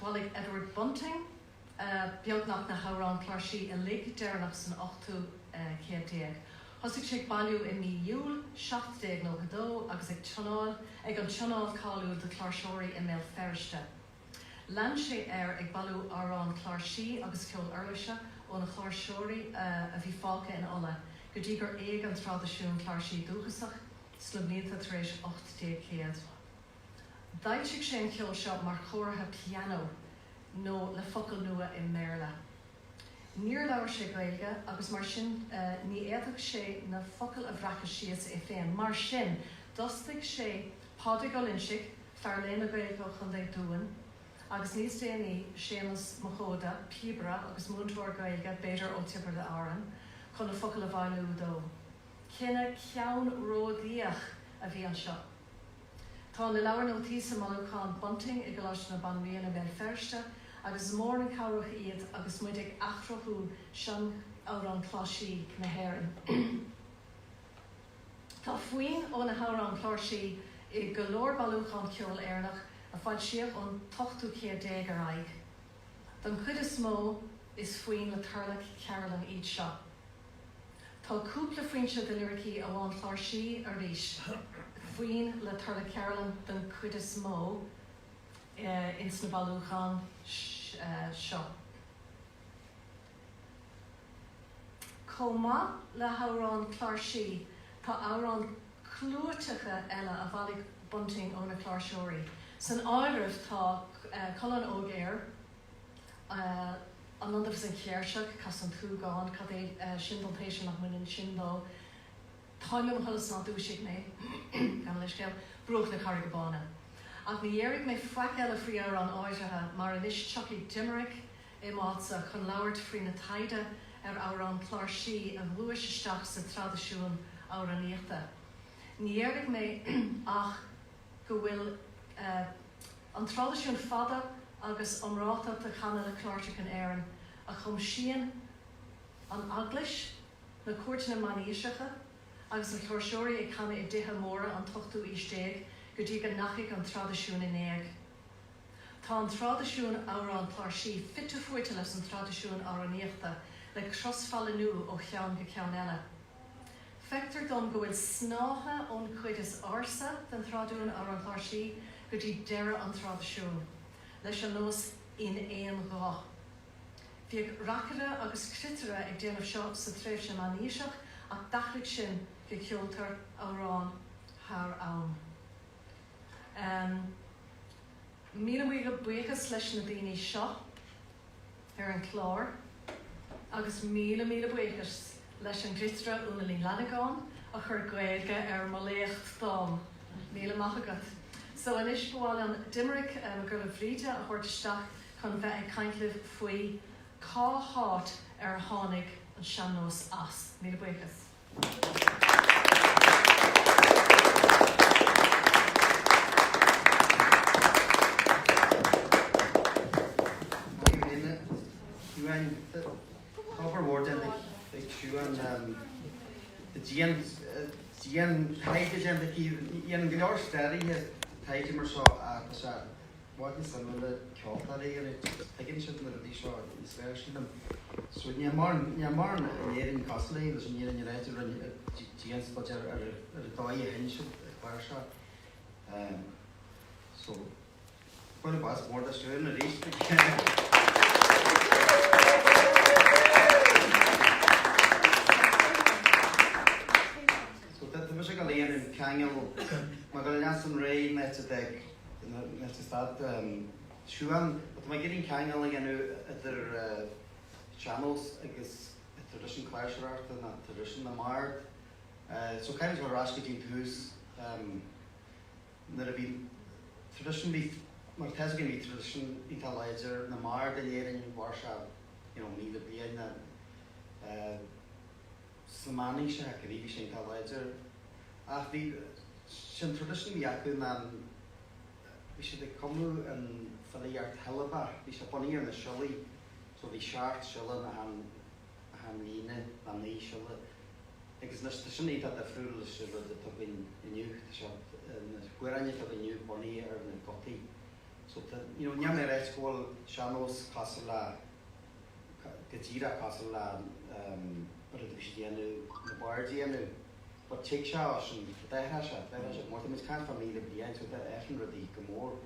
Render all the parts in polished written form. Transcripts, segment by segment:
Bhailigh Edward Bunting beagnach na hamhráin cláirsí uilig deireanach san ochtú céad déag. Thosaigh sé ag bailiú i mí Iúil 1792 agus ag tionól ag an tionól cáiliúil de chláirseoirí i mBéal Feirste. Lean sé air ag bailiú amhrán cláirsí agus ceol uirlise ó na cláirseoirí a bhí fágtha in Ulaidh go dtí gur éag an traidisiún cláirsí dúchasach sna blianta tar éis 1800. D'fhoilsigh sé an ceol seo mar chóirithe pianó nó le focail nua i mBéarla. Níor labhair sé Gaeilge agus mar sin ní fhéadfadh sé na focail a bhreacadh síos é féin. Mar sin, d'fhostaigh sé Pádraig Ó Loinsigh, fear léinn na Gaeilge ó Chontae Dúin, agus níos déanaí Séamus Mac Óda, píobaire agus múinteoir Gaeilge, b'fhéidir ó Tiobraid Árann, chun na focail a bhailiú dó. Cinneadh ceannródaíoch a bhí anseo. Tá na leabhair nótaí sa mbailiúchán Bunting i gColáiste na Banríona i mBéal Feirste agus is mór an chabhrach iad agus muid ag athchruthú sean-amhráin cláirsí na hÉireann. Tá foinn ó na hamhráin cláirsí i go leor bailiúchán ceoil Éireannach a foilsíodh ón t-ochtú céad déag ar aghaidh. Don chuid is mó is foinn le Turlough Carolan iad seo. Tá cúpla foinse de liricí amhrán cláirsí arís, foinn le Turlough Carolan den chuid is mó, ins na bailiúcháin seo. Chomh maith le hamhráin cláirsí, tá amhráin chlúiteacha eile a bhailigh Bunting ó na cláirseoirí. San áireamh tá Coileán Óg Air, An Londubh is an Chléirseach, Cas an tSúgáin, Cad é sin don té sin nach mbaineann sin dó, Táim i mo chodladh 's ná dúisigh mé, gabh mo leithscéal, Bruach na Carraige Báine. Ach ní dhéarfaidh mé faic eile faoi amhráin áirithe mar anois tiocfaidh Doiminic i m'áitse chun labhairt faoina taighde ar amhráin cláirsí a ghluais isteach sa traidisiún amhránaíochta. Ní dhéarfaidh mé ach go bhfuil an traidisiún fada agus iomráiteach de chanadh le cláirseach in Éirinn, a chuimsíonn an Eaglais, na cúirteanna meánaoiseacha agus na cláirseoirí ag canadh i dtithe móra an t-ochtú aois déag go dtí go ndeachaigh an traidisiún in éag. Tá an traidisiún amhrán cláirsí fite fuaite leis an traidisiún amhránaíochta le crosphailinniú ó cheann go ceann eile. Feictear dom go bhfuil snáithe ón chuid is ársa den traidisiún amhrán cláirsí go dtí deireadh an traidisiúin, leis an nós in aon ghuth. Bhíodh reacaire agus cruitire ag déanamh seo sa tréimhse meánaoiseach ach d'athraigh sin go ceoltóir amhrán thar am. Míle buíochas leis na daoine seo ar an chlár agus míle míle buíochas leis an gcruitire Úna Ní Fhlannagáin a chuir Gaeilge ar mo léacht dom. Míle maith agat. So anois ba mhaith liom Doiminic Mac Giolla Bhríde a thabhairt isteach chun bheith ag caint libh faoi cá háit ar tháinig an sean-nós as. Míle buíochas. Obair mhór déanta ag Siuán dian-taighde déanta aici. Dhéanann go leor staraithe taighde mar seo ach tá sé i bhfad níos suimiúla ceoltóirí a dhéanamh tuigeann siad na rudaí seo níos fearr sílim. So níl mórán níl mórán in Éirinn cosúil léi leis an fhírinne a ráit a rinne dianstaidéar ar ar an dóigh a sheinn siad an chláirseach. So bualadh bos mór do Siún arís. So tá mise ag dul a dhéanamh ceangal mar go leasaim réidh mé sa dtig. Stad Siuán, Tá mé ag iarraidh ceangal a dhéanamh idir sean-nós agus traidisiún cláirseoireachta nó traidisiún na mbard. So caithfidh muid dul ar ais go dtí an tús nuair a bhí traidisiún, bhí, mar tá fhios againn bhí traidisiún iontach láidir na mbard in Éirinn, mhair sé you know 1,000 bliain sna meánaoiseacha go bhí sé iontach láidir ach bhí Sin traidisiún a bhí acu ná bhí siad ag cumadh an filíocht shiollabach, bhí sé bunaithe ar na siollaí, so bhí seacht siolla in achan, achan líne, nó naoi siolla. Agus anois tá sin iontach difriúil leis an rud atá againn inniu, tá sé, na hamhráin atá againn inniu bunaithe ar na gutaí. So tá, you know, níl mé ag ráit go bhfuil sean-nós cosúil le, go díreach cosúil le rud a bhí siad a dhéanamh, na baird a dhéanamh, but tig sé ó sin, d'athraigh sé, d'athraigh sé go mór, tá muid ag caint fá 1,000 bliain so d'athraigh rudaí go mór,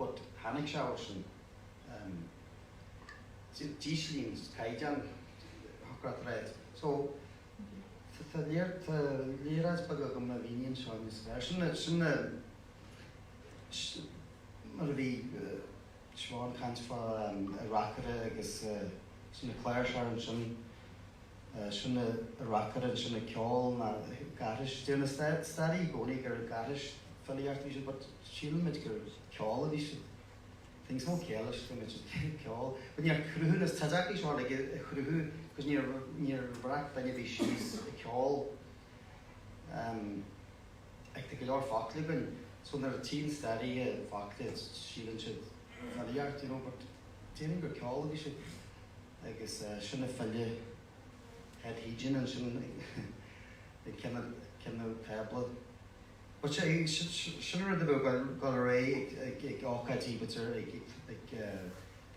but tháinig sé ó sin, díslíonn caighdeán, thiocfadh leat a ráit. So tá léir, tá léaráid beag agam a mhíníonn seo níos fearr. Sin na, sin na, mar a bhí Siobhán ag caint fá an reacaire agus sin na cláirseoir ansin, sin an reacaire ansin ag ceol ná ag aithris. Deir na staraithe i gcónaí gur ag aithris filíocht a bhí siad but sílimid gur ceol a bhí siad. Tá níos mó ciall leis go mbeadh siad ag ceol. But níor chruthúnas, tá deacair seo uilig a chruthú cos níor níor bhreac duine ar bith síos ag ceol. Ach tá go leor focla againn so nuair a tchíonn staraithe focla síleann siad filíocht you know but déarfainn gur ceol a bhí siad agus sin an file Ted Heejan ansin ag ceann an tábla. But sin an rud a bheadh ag dul ar aghaidh ag ócáidí b'fhéidir ag ag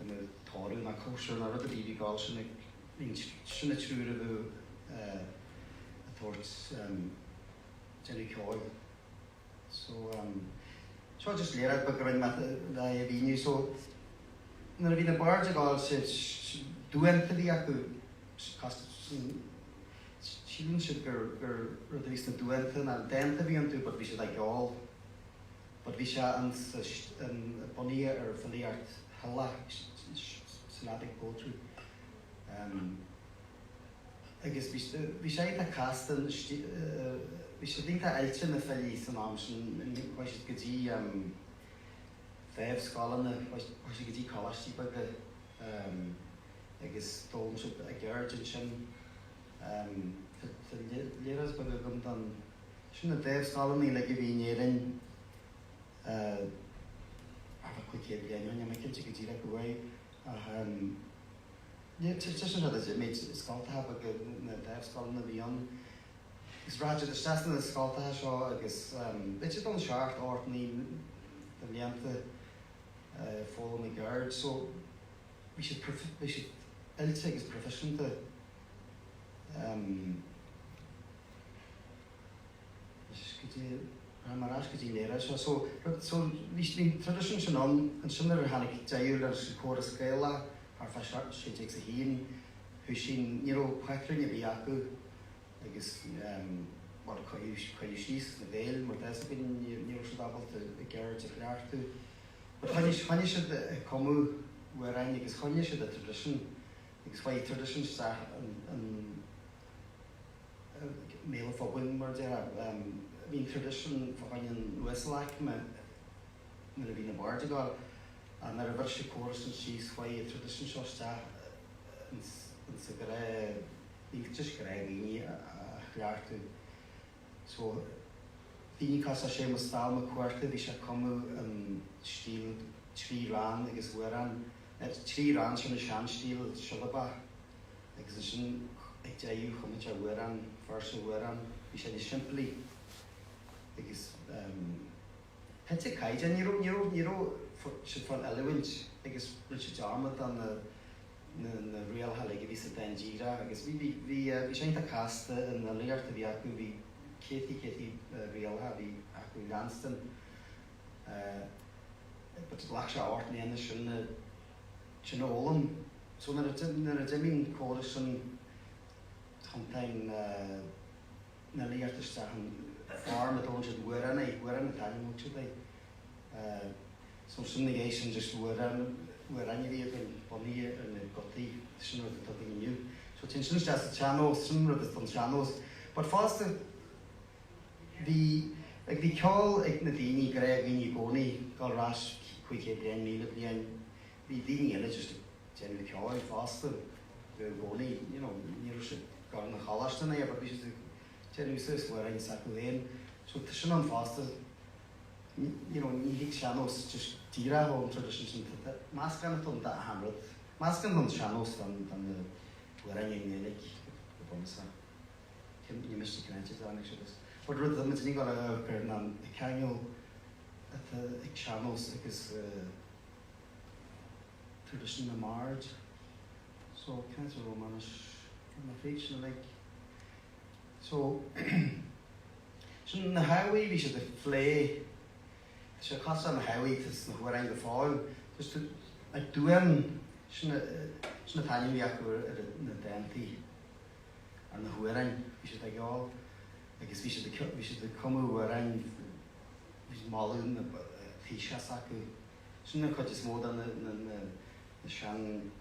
ag tórramh nó cóisir nó rud ar bith a bhí ag dul sin sin an triúr a bheadh ag tabhairt déanamh ceoil. So seo just léaráid beag a rinne mé le é a mhíniú. So nuair a bhí na baird ag gabháil siad duanta a bhí acu síleann siad gur gur rud a bhí sna duanta ná dánta a bhí iontu but bhí siad á gceol. But bhí sé an bunaithe ar filíocht shiollach, syllabic poetry. Um, Agus bhí bhí sé iontach casta, bhí siad iontach oilte na filí san am sin, chuaigh siad go dtí dámhscoileanna, chuaigh siad go dtí coláistí beaga agus d'fhoghlaim siad a gceird ansin. Tá léaráid beag agam don, sin na dámhscoileanna uilig a bhí in Éirinn thart fá 500 bliain ó shin, níl mé cinnte go díreach go bhfuil ach. Sin rud a méid scoltacha beaga na dámhscoileanna a bhí ann. Agus rachadh siad isteach sna scoltacha seo agus bheadh siad ann seacht, ocht, naoi de bhlianta ag foghlaim a gceird. So bhí siad bhí siad oilte agus proifisiúnta. Go dtí, rachaidh mé ar ais go dtí an léaráid seo. So, so bhí, bhí an traidisiún sin ann, ansin nuair a tháinig deireadh leis an córas Gaelach thart fá 1601, thoisigh, ní raibh pátrún ar bith acu agus bhuel cuireadh, cuireadh síos na Gaeil mar tá fhios againn, ní, ní raibh siad ábalta a gceird a chleachtadh. But choinnigh, choinnigh siad ag cumadh amhráin agus choinnigh siad an traidisiún agus chuaigh traidisiún isteach an, an, mbéal an phobail, mar a déarfá. Bhí an traidisiún fá choinne an uasalaicme nuair a bhí na baird ag gabháil, ach nuair a bhris an córas sin síos, chuaigh an traidisiún seo isteach ins an ghnáth, ní just gnáthdhaoine a chleachtadh. So, daoine cosúil le Séamus Dall Mac Cuarta, bhí sé ag cumadh an stíl trí rann agus amhrán, trí rann sin an seanstíl siollabach. Agus ansin ag deireadh chum sé amhrán, véarsa amhrán, bhí sé níos simplí agus thit an caighdeán, ní raibh, ní raibh, ní raibh siad ag fáil oiliúint agus rinne siad dearmad de na, na, na rialacha uilig a bhí sa dán díreach agus bhí, bhí, bhí, bhí sé iontach casta an fhilíocht a bhí acu, bhí céadtaí, céadtaí rialacha a bhí acu leanstan but ghlac sé 8 mbliana sin na, sin a fhoghlaim. So nuair a nuair a d'imigh an córas sin thiontán na fhilíocht isteach in form a dtugann siad amhrán é, amhrán an t-ainm a thug siad air. So sin na dhiaidh sin just amhrán, amhráin a bhí againn bunaithe ar na gutaí, sin rud atá againn inniu. So téann sin isteach sa tsean-nós, sin rud is don sean-nós. But fosta bhí, like bhí ceol ag na daoine, gnáthdhaoine i gcónaí, dul ar ais 500 bliain, 1,000 bliain, Bhí daoine eile just ag déanamh ceoil fosta i gcónaí, you know, ní raibh siad ag dul 'na choláiste ná but bhí siad ag déanamh suas amhráin s'acu féin. So tá sin ann fosta, you know, ní thig sean-nós just díreach ón traidisiún sin, tá meascán atá ann d'achan rud, meascán don sean-nós don don na hamhráin i nGaeilge go bunúsach. Ní miste caint a dtáinig siad as. But rud a muid ní gá le amharc air ná an ceangal atá ag sean-nós agus. Traidisiún na mBard. So, cén áit a raibh mé anois? Raibh mé fríd sin uilig. So, sin na hábhair bhí siad ag plé, tá sé cosúil le na hábhair atá sna hamhráin go fóill. Just like duan, sin sin an t-ainm a bhí acu ar na dántaí, ar na hamhráin bhí siad ag ceol agus bhí siad ag bhí siad ag cumadh amhráin, bhí siad moladh na taoiseach s'acu. Sin an chuid is mó de na na na sean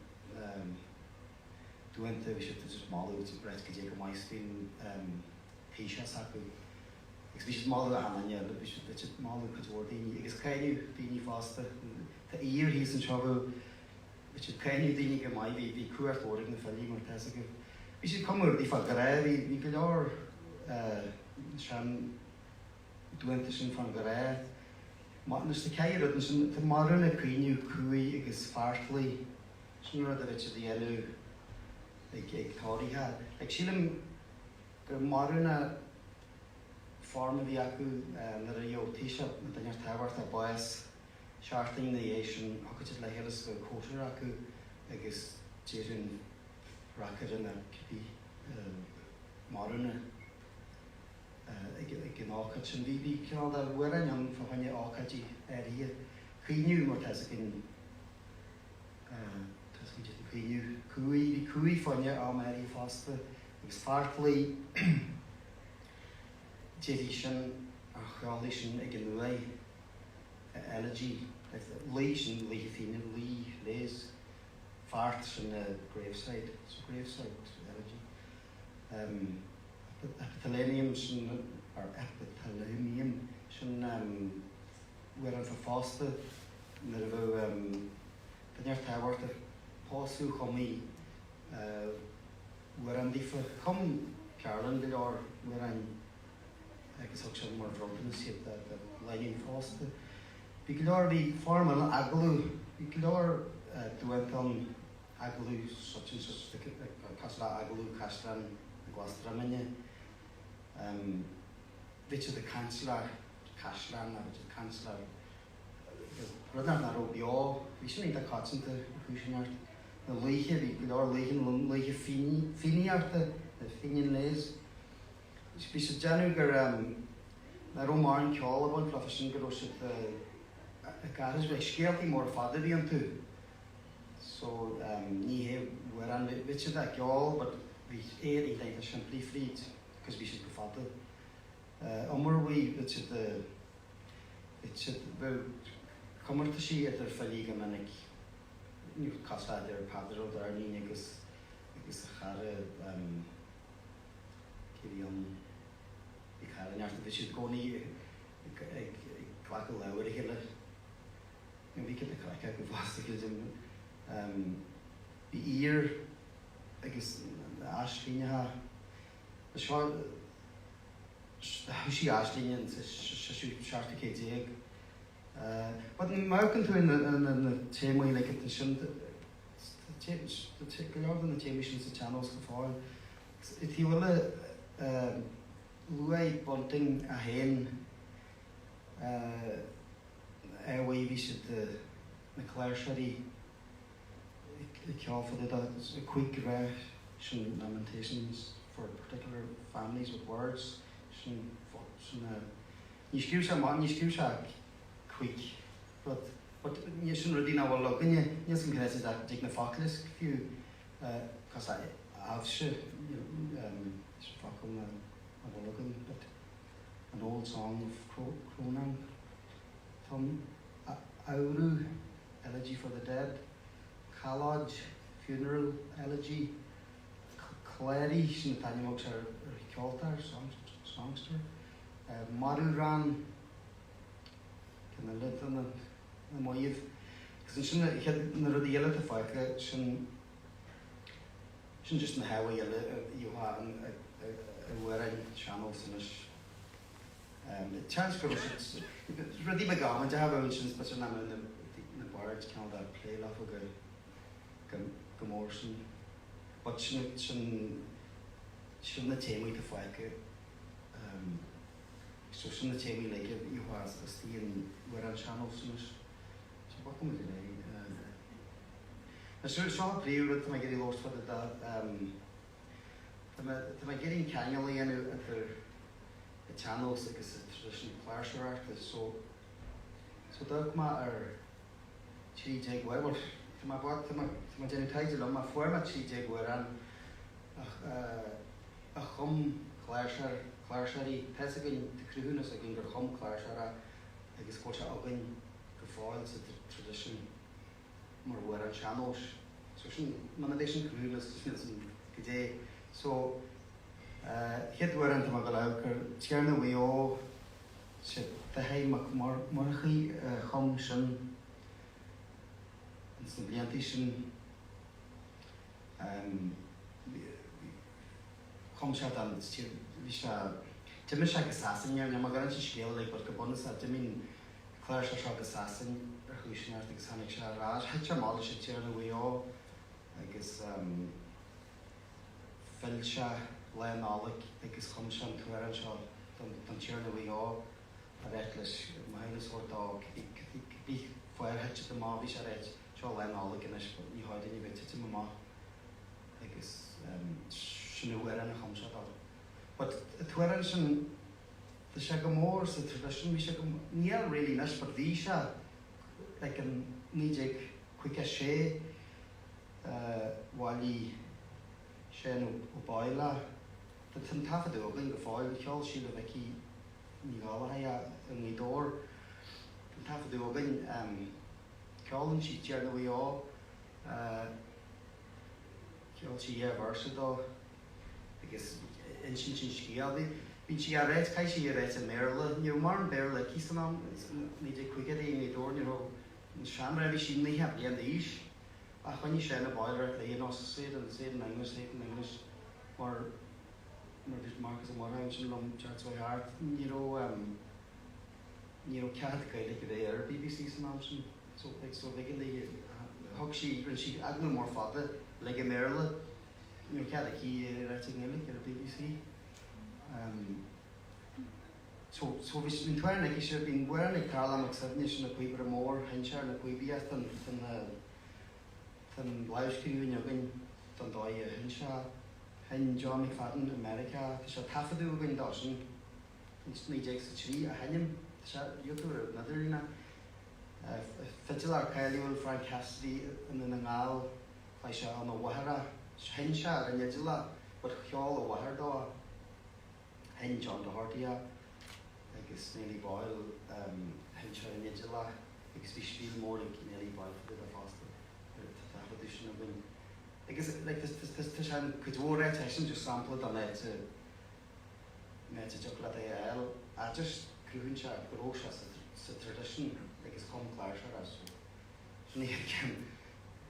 duanta bhí siad just moladh reit go dé go maith is bhí an taoiseach s'acu agus bhí siad moladh achan duine eile, bhí siad bhí siad moladh cuid mhór daoine agus cáineadh daoine fosta. Tá aoir thíos anseo bhí bhí siad cáineadh daoine go maith, bhí bhí cumhacht mhór ag na filí mar tá fhios agaibh. Bhí siad cumadh rudaí fá ghrá, bhí bhí go leor sean duanta sin fán ghrá. Anois tá ceithre rud ansin, tá marbhna, caoineadh, cumhaidh agus feartlaoi. Sin an rud a bheadh siad a dhéanamh ag ag tórraithe. Like sílim gur marbhna form a bhí acu nuair a gheobhadh taoiseach nó duine tábhachtach bás seachtain ina dhiaidh sin thiocfadh siad le chéile is bheadh cóisir acu agus déarfadh an reacaire nó cibé marbhna ag an ócáid sin. Bhí bhí cineál de amhráin ann fá choinne ócáidí áirithe. Caoineadh mar tá fhios againn. Tá fhios againn caoineadh. Cumhaidh, bhí cumhaidh fá choinne am áirithe fosta agus feartlaoi déarfaí sin a cheolfaí sin ag an uaigh, elegy, laoi sin laoithe Fíne, laoi, lays, feart sin graveside, so graveside elegy. Epithalamium sin, or epithalamium sin amhrán fá phósta nuair a bheadh duine tábhachtach ag pósadh chumfaí amhrán daofa. Chum Cearbhallán go leor amhráin agus thug sé mar bhronntanas iad do lánúin phósta. Bhí go leor, bhí form eile agallamh, bhí go leor duanta ann, agallamh such and such, cosúil le agallamh Caisleán na Glasdromainne. Bhí siad ag caint le caisleán nó bhí siad ag caint le rud nach raibh beo. Bhí sin iontach coitianta ar chúis inteacht. Na laoithe, bhí go leor laoithe, na laoithe Fiannaíochta, na Fenian Lays. Bhí siad ag déanamh gur nach raibh mórán ceoil ag baint leofa sin, go raibh siad ag aithris, bheadh scéaltaí móra fada a bhí iontu. So ní hé amhrán, bhí siad á gceol but bhí aoir iontach simplí fríd cos bhí siad go fada. Iomarbhaí, bhí siad bhí siad, bheadh comórtaisí idir filí go minic, cosúil le idir Peadar Ó Doirnín agus agus a chara cé bhí ann, bhí cara inteacht, bhí siad i gcónaí ag ag glacadh lámh ar a chéile. Bhí giota craic acu fosta, creidim. Bhí aoir agus na haislíneacha, seo, Thoisigh aislinn insa seisiú 17ú céad. But má amharcann tú ar na téamaí like ansin, tá go leor de na téamaí sin sa tsean-nós go fóill. I dtaobh eile, luaigh Bunting é féin ar mhaith bhí siad na cláirseoirí ag ceol fá dtaobh de caoingrá sin lamentations for particular families with words sin sin ní scríobh sé ní scríobh sé caoich rud but ní sin rudaí nach bhfuil againne níl 's agam cén áit a dtig na focail as fiú cos aibhse sin focal nach bhfuil againn but an old song of Crónán Tom Amhradh Elegy for the Dead, Callóid, Funeral Elegy, Cléirigh, sin an t-ainm a thug sé ar cheoltóir, songster, Marbhrán, ceann eile de na maímh. Agus ansin na rudaí eile atá fágtha, sin sin just na hábhair eile a gheofá i amhráin sean-nós anois. Seans go raibh siad, rudaí beaga amaideacha a bheadh ansin is b'fhéidir nach mbeadh na baird cineál de plé leofa go mór sin. But sin, sin, sin na téamaí atá fágtha. So sin na téamaí uilig a gheofá istigh in amhráin sean-nós anois. So bogfaidh muid ar aghaidh. Seo an príomh rud tá mé ag iarraidh labhairt fá dtaobh de. Tá mé tá mé ag iarraidh an ceangal a dhéanamh idir an tsean-nós agus an traidisiún cláirseoireachta so so d'amharc mé ar 13 amhrán, bhuel tá mé tá mé tá mé ag déanamh taighde liom ach fuair mé 13 amhrán a a chum cláirseoir cláirseoirí tá fhios againn tá cruthúnas againn gur chum cláirseoir é agus go bhfuil sé againn go fóill sa traidisiún. mar amhrán sean-nóis. So sin, muna mbeidh sin cruthúnas, sin goidé. So, chéad amhrán atá mé ag dul a amharc air, Tiarna Mhaigh Eo, sé Daithí Mac Murchaidh a chum sin ins na bliantaí sin. Chum sé don, bhí sé, d'imigh sé go Sasain, níl mé ag dul inse an scéal uilig but go bunúsach d'imigh an cláirseoir seo go Sasain ar chúis inteacht agus tháinig sé ar ais, thit sé amach leis an Tiarna Mhaigh Eo agus phill sé Lá Nollag agus chum sé an t-amhrán seo don Tiarna Mhaigh Eo a ráit leis maithiúnas a thabhairt dó cibé fáth ar thit siad amach, bhí sé a ráit seo Lá Nollag anois ní chóir dúinn a bheith ag titim amach. agus sin an t-amhrán a chum sé dó. But an t-amhrán sin, tá sé go mór sa tradition, bhí sé go, níl really anois but bhí sé like in 1956 bhailigh Seán Ó Baoill é, tá an taifeadadh againn go fóill, cheol Síle Mhicí Ní Ghallchóir é i nGaoth Dobhair, tá an taifeadadh againn, ceolann sí Tiarna Mhaigh Eo, Cheol sí dhá véarsa dó agus insíonn sí an scéal. Bhí, bíonn sí á ráit, caithfidh sí a ráit i mBéarla. Ní raibh mórán Béarla aici san am, 1950idí i nGaoth Dobhair, ní raibh an seanrá, bhí sí 90 bliain d'aois ach choinnigh Seán Ó Baoill ag ráit léi, no, say it in, say it in English, say it in English mar, mar bhí Marcus Ó Murchú ansin liom, Charles Mhaigh Art, ní raibh, ní raibh cead Gaeilge a bheith ar BBC san am sin. So like so b'éigean di thug sí rinne sí agallamh mór fada uilig i mBéarla ní raibh cead aici é a ráit i nGaeilge ar an BBC. So so bhí an t-amhrán aici sin bhí an t-amhrán ag Tarlach Mac Suibhne sin an Píobaire Mór sheinn sé ar na píobaí as don don don lámhscríbhinn againn don dóigh a sheinn sé sheinn John McFadden i Meiriceá tá sé taifeadadh againn dó sin ins 1903 á sheinm tá sé YouTube ar an idirlíon é. Fidiléir cáiliúil Frank Cassidy i nDún na nGall, chuaigh sé óna mháthair é. Sheinn sé ar an fhidil é but cheol a mháthair dó é. Sheinn John Doherty é agus Neilí Boyle, sheinn sé ar an fhidil é agus bhí spiel mór ag Neilí Boyle fá dtaobh de fosta. Tá taifeadadh sin againn. Agus like tá sé an cuid mhór áit é sin just sampla den áit a an áit a dtiocfadh leat é a fháil ach just cruthaíonn sé go raibh sé sa tradition agus chum cláirseoir é so sin an chéad ceann.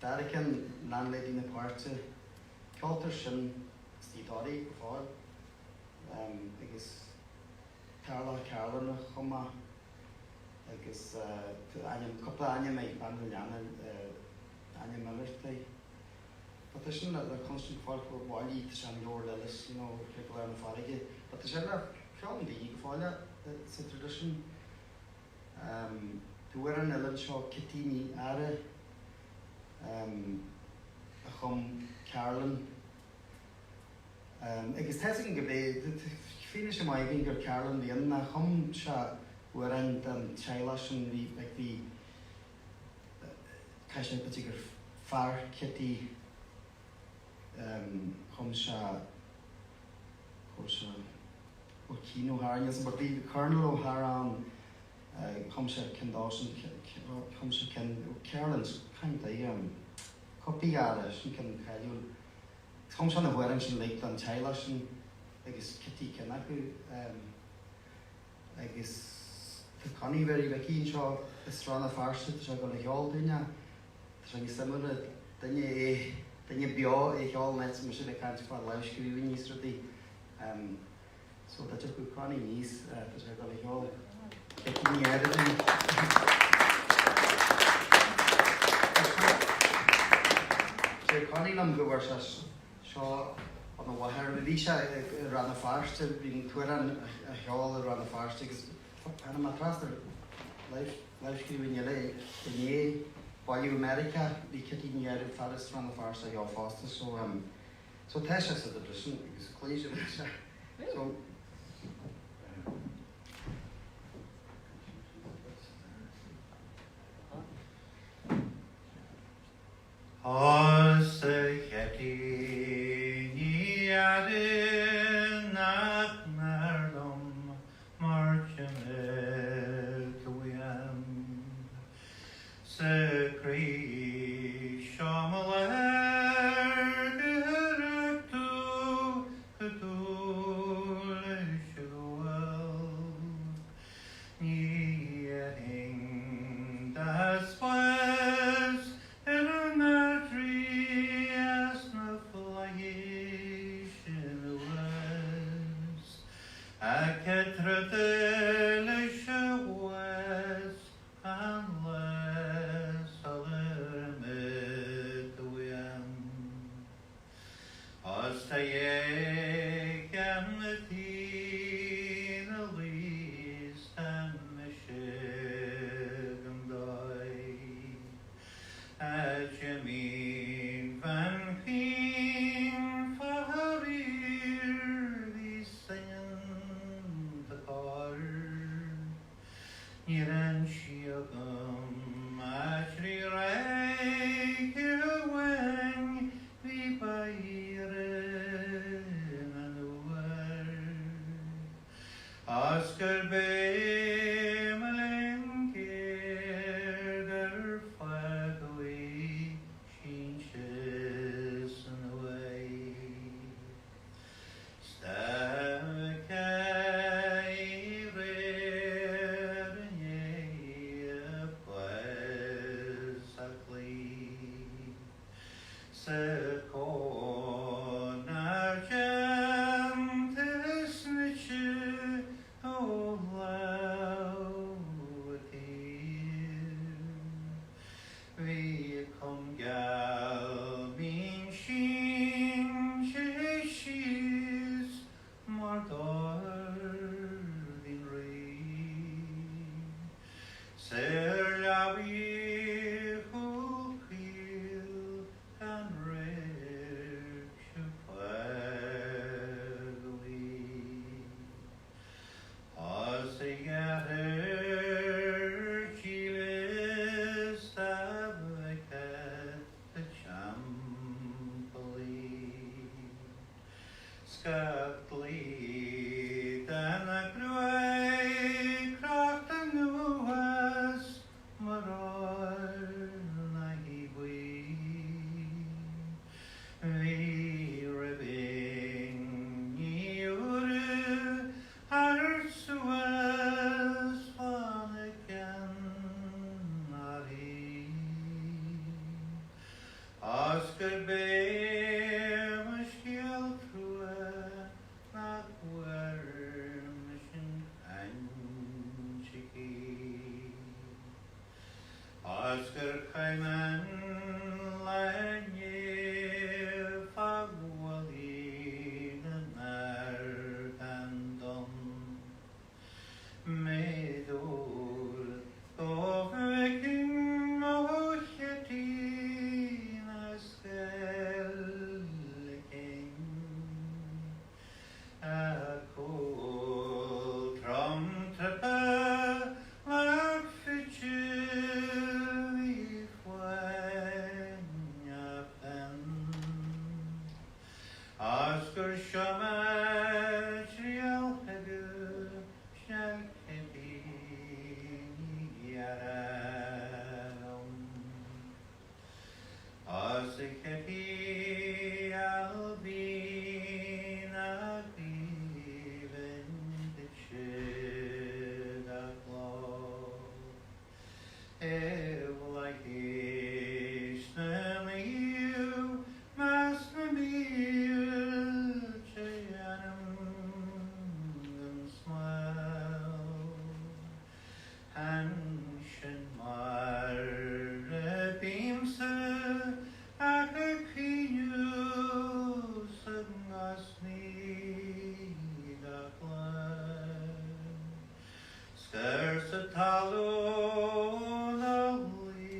Dara ceann Landlady na Páirte, ceoltar sin istigh i dToraí go fóill agus Tarlach Carolan a chum é agus ainm, cúpla ainm ag bean na leanna ainm eile uirthi. But tá sin le cluinstin go fóill go bhailí tá sé an leabhar Lillis you know cé go lár na farraige but tá sé le ceolann daoine go fóill é sa tradition. Um tá amhrán eile anseo Cití Ní Eadhra um a chum Carolan um agus tá fhios againn go bé fianaise maith againn gur Carolan a bhí ann chum sé amhráin don teaghlach sin bhí like bhí Caithfidh sé b'fhéidir gur fear Cití chum sé chum sé ó Keane O'Hara níl 's but bhí Colonel O'Hara ann chum sé ceann dó sin chum sé ceann Carolan kind of Coppy Eadhra sin ceann cáiliúil chum sé na hamhráin sin uilig don teaghlach sin agus Cití ceann acu. Agus tá Connie Mhary Mhicí anseo i Srath na Feirste, tá sé ag dul a cheol dúinn é. Tá sé níos suimiúla duine é, duine beo é a cheol in áit mise a bheith ag caint fá lámhscríbhinní is rudaí. So dá dtiocfadh Connie aníos, tá sé ag dul a cheol Cití Ní Eadhra dúinn. Deir Connie liom go bhfuair sé seo óna mháthair. Bhí sé i Rann na Feirste, bhí an t-amhrán á cheol i Rann na Feirste agus tháinig mé trasna lámhscríbhinn eile inné. Bailiú i Meiriceá, bhí Cití Ní Fhearraigh fearas Rann na Feirste leo fosta so um so tá sé sa traidisiún agus cluiche sé so. Arsa Ceití, Ní fheadair nach mb'fhearr liom mar d'imigh tú uaim. Sa chroí seo mo léir gur fhág tú go dúilis go bhfuil. Ní dhéarfainn d'easpas ar na draoi as na flaithis anuas, a cetra leis a bhás an lá sular imigh tú uaim. Os tá éigean na tíne luí 's tá mise gan dóigh. A Jimín bhean chaoin faraor bhí soineanta corr. Níor fhan sí agam ach rí ráithe amháin bhí b'aoire ná nuair. Os gurb é mo léan géar gur fágadh í sínte san uaigh. Bhí com geal mín sínte síos mar d'oirbhín rí. 'S ar leabaidh Chúil Chaoil gan radharc fágadh í. Os a dheartháir dílis a bhfeicfeá sa teampall í. 'S gach dlaoi dena gruaig crochta anuas mar ornaí buí. Bhí ribín ní úire thar suas fána ceann uirthi. Os gurb é mo scéal trua nach bhfuair mise an chaint aici. Os gur chaith mé an lá inné fá bhuillí na bhfear gan don. Mé dúil go bhfeicfinn mo Cheaitín as Gaeilge. A cúl trom tapa lach fidil í fáinne fionn. As gur seo mo thriall chuige sneig Ceaitín ní fhearadh liom. As a Cheití Ailbín a aoibhinn duitse gach lá. I bhflaithis na naomh measc na mílte anam gan smál. Ansin mar a bímse ach ag caoineadh sa ngasnaí gach lá. 'S gur sa talamh a luí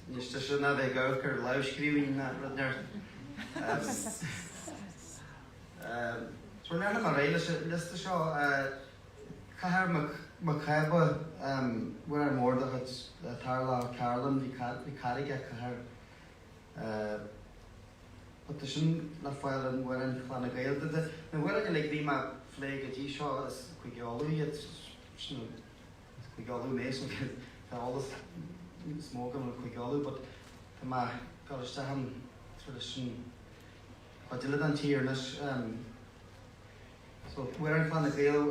Anois tá sin a bheith ag amharc ar lámhscríbhinn ná rud inteacht. So leanfaidh mé ar aghaidh leis an liosta seo. Cathair Mac Cába, amhrán mór de chuid Tarlach Ó Cairealláin, bhí cara aige Cathair. But tá sin le fáil in Amhráin Chlanna Gael. Na hamhráin uilig a bhí mé a phlé go dtí seo is Cúige Uladh iad. Sin is Cúige Uladh mé so tá eolas níos mó agam ar Cúige Uladh but tá mé ag dul isteach an traidisiún cuid eile den tír anois. So Amhráin Chlanna Gael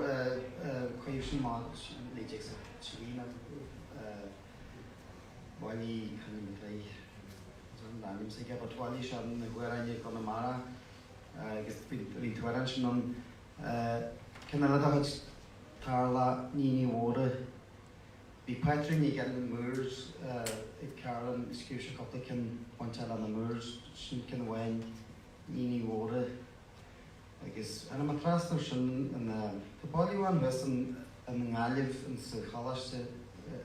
cuireadh sin amach in 1963 nó bhailigh Connie McClay an ainm s'aige but bhailigh sé na hamhráin i gConamara agus bhí an t-amhrán sin ann. Ceann eile de chuid Tarlach, Ní Ní Mhóra. Bhí pátrún aige na Moores ag Carolan, scríobh sé cúpla ceann bainteach le na Moores, sin ceann amháin, Ní Ní Mhóra. Agus tháinig mé trasna ar sin in, tá bailiúchán thuas in i nGaillimh in sa choláiste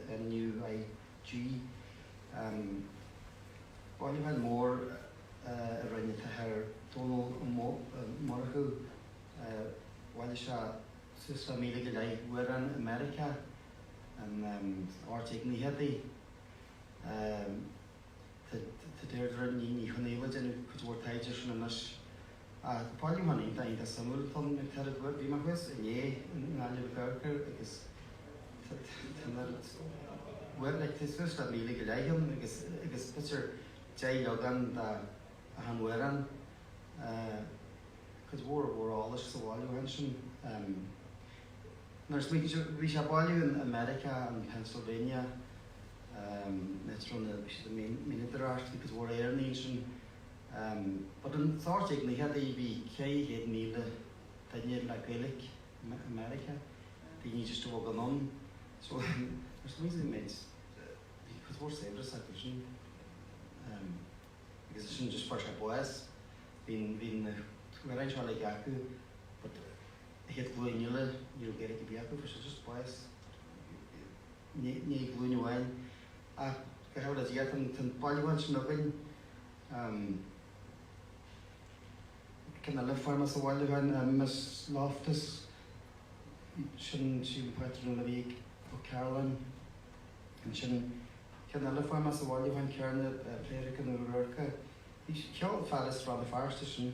NUIG, bailiúchán mór a rinne an tAthair Dónal Ó Murchú, bhailigh sé suas le 1,000 go leith amhrán i Meiriceá in 1890idí. Tá Deirdre Ní Chonaola ag déanamh cuid mhór taighde air sin anois. Tá bailiúchán iontach iontach suimiúil atá ann ag Taire Bhuel bhí mé thuas inné i nGaillimh ag amharc air agus tá an oiread bhuel like tá suas le 1,000 go leith ann agus agus b'fhéidir 10 leagán de achan amhrán. Cuid mhór mhór eolais sa bhailiúchán sin. Nuair a smaoiníonn tú, bhí sé á bailiú in Meiriceá, in Pennsylvania, an áit a raibh na, bhí siad ag mianadóireacht, bhí cuid mhór Éireannaigh ansin. But in sa 1890idí bhí 400,000 duine le Gaeilge i Meiriceá, daoine just a bhog anonn. So nuair a smaoiníonn tú an méid, bhí cuid mhór saibhreas acu sin. Agus ansin just fuair sé bás, bhí, bhí na hamhráin seo uilig acu but an chéad ghlúin eile ní raibh Gaeilge ar bith acu, fuair sé just bás i ndiaidh glúin amháin. Ach go háirithe le Dia tá an bailiúchán sin againn. Ceann eile a fuair mé sa bhailiúchán, Miss Loftus, sin sí an pátrún a bhí ag Ó Cairealláin. Ansin ceann eile a fuair mé sa bhailiúchán céanna, Pléireacan Ó Ruairc. Bhí ceol fear as Rann na Feirste sin,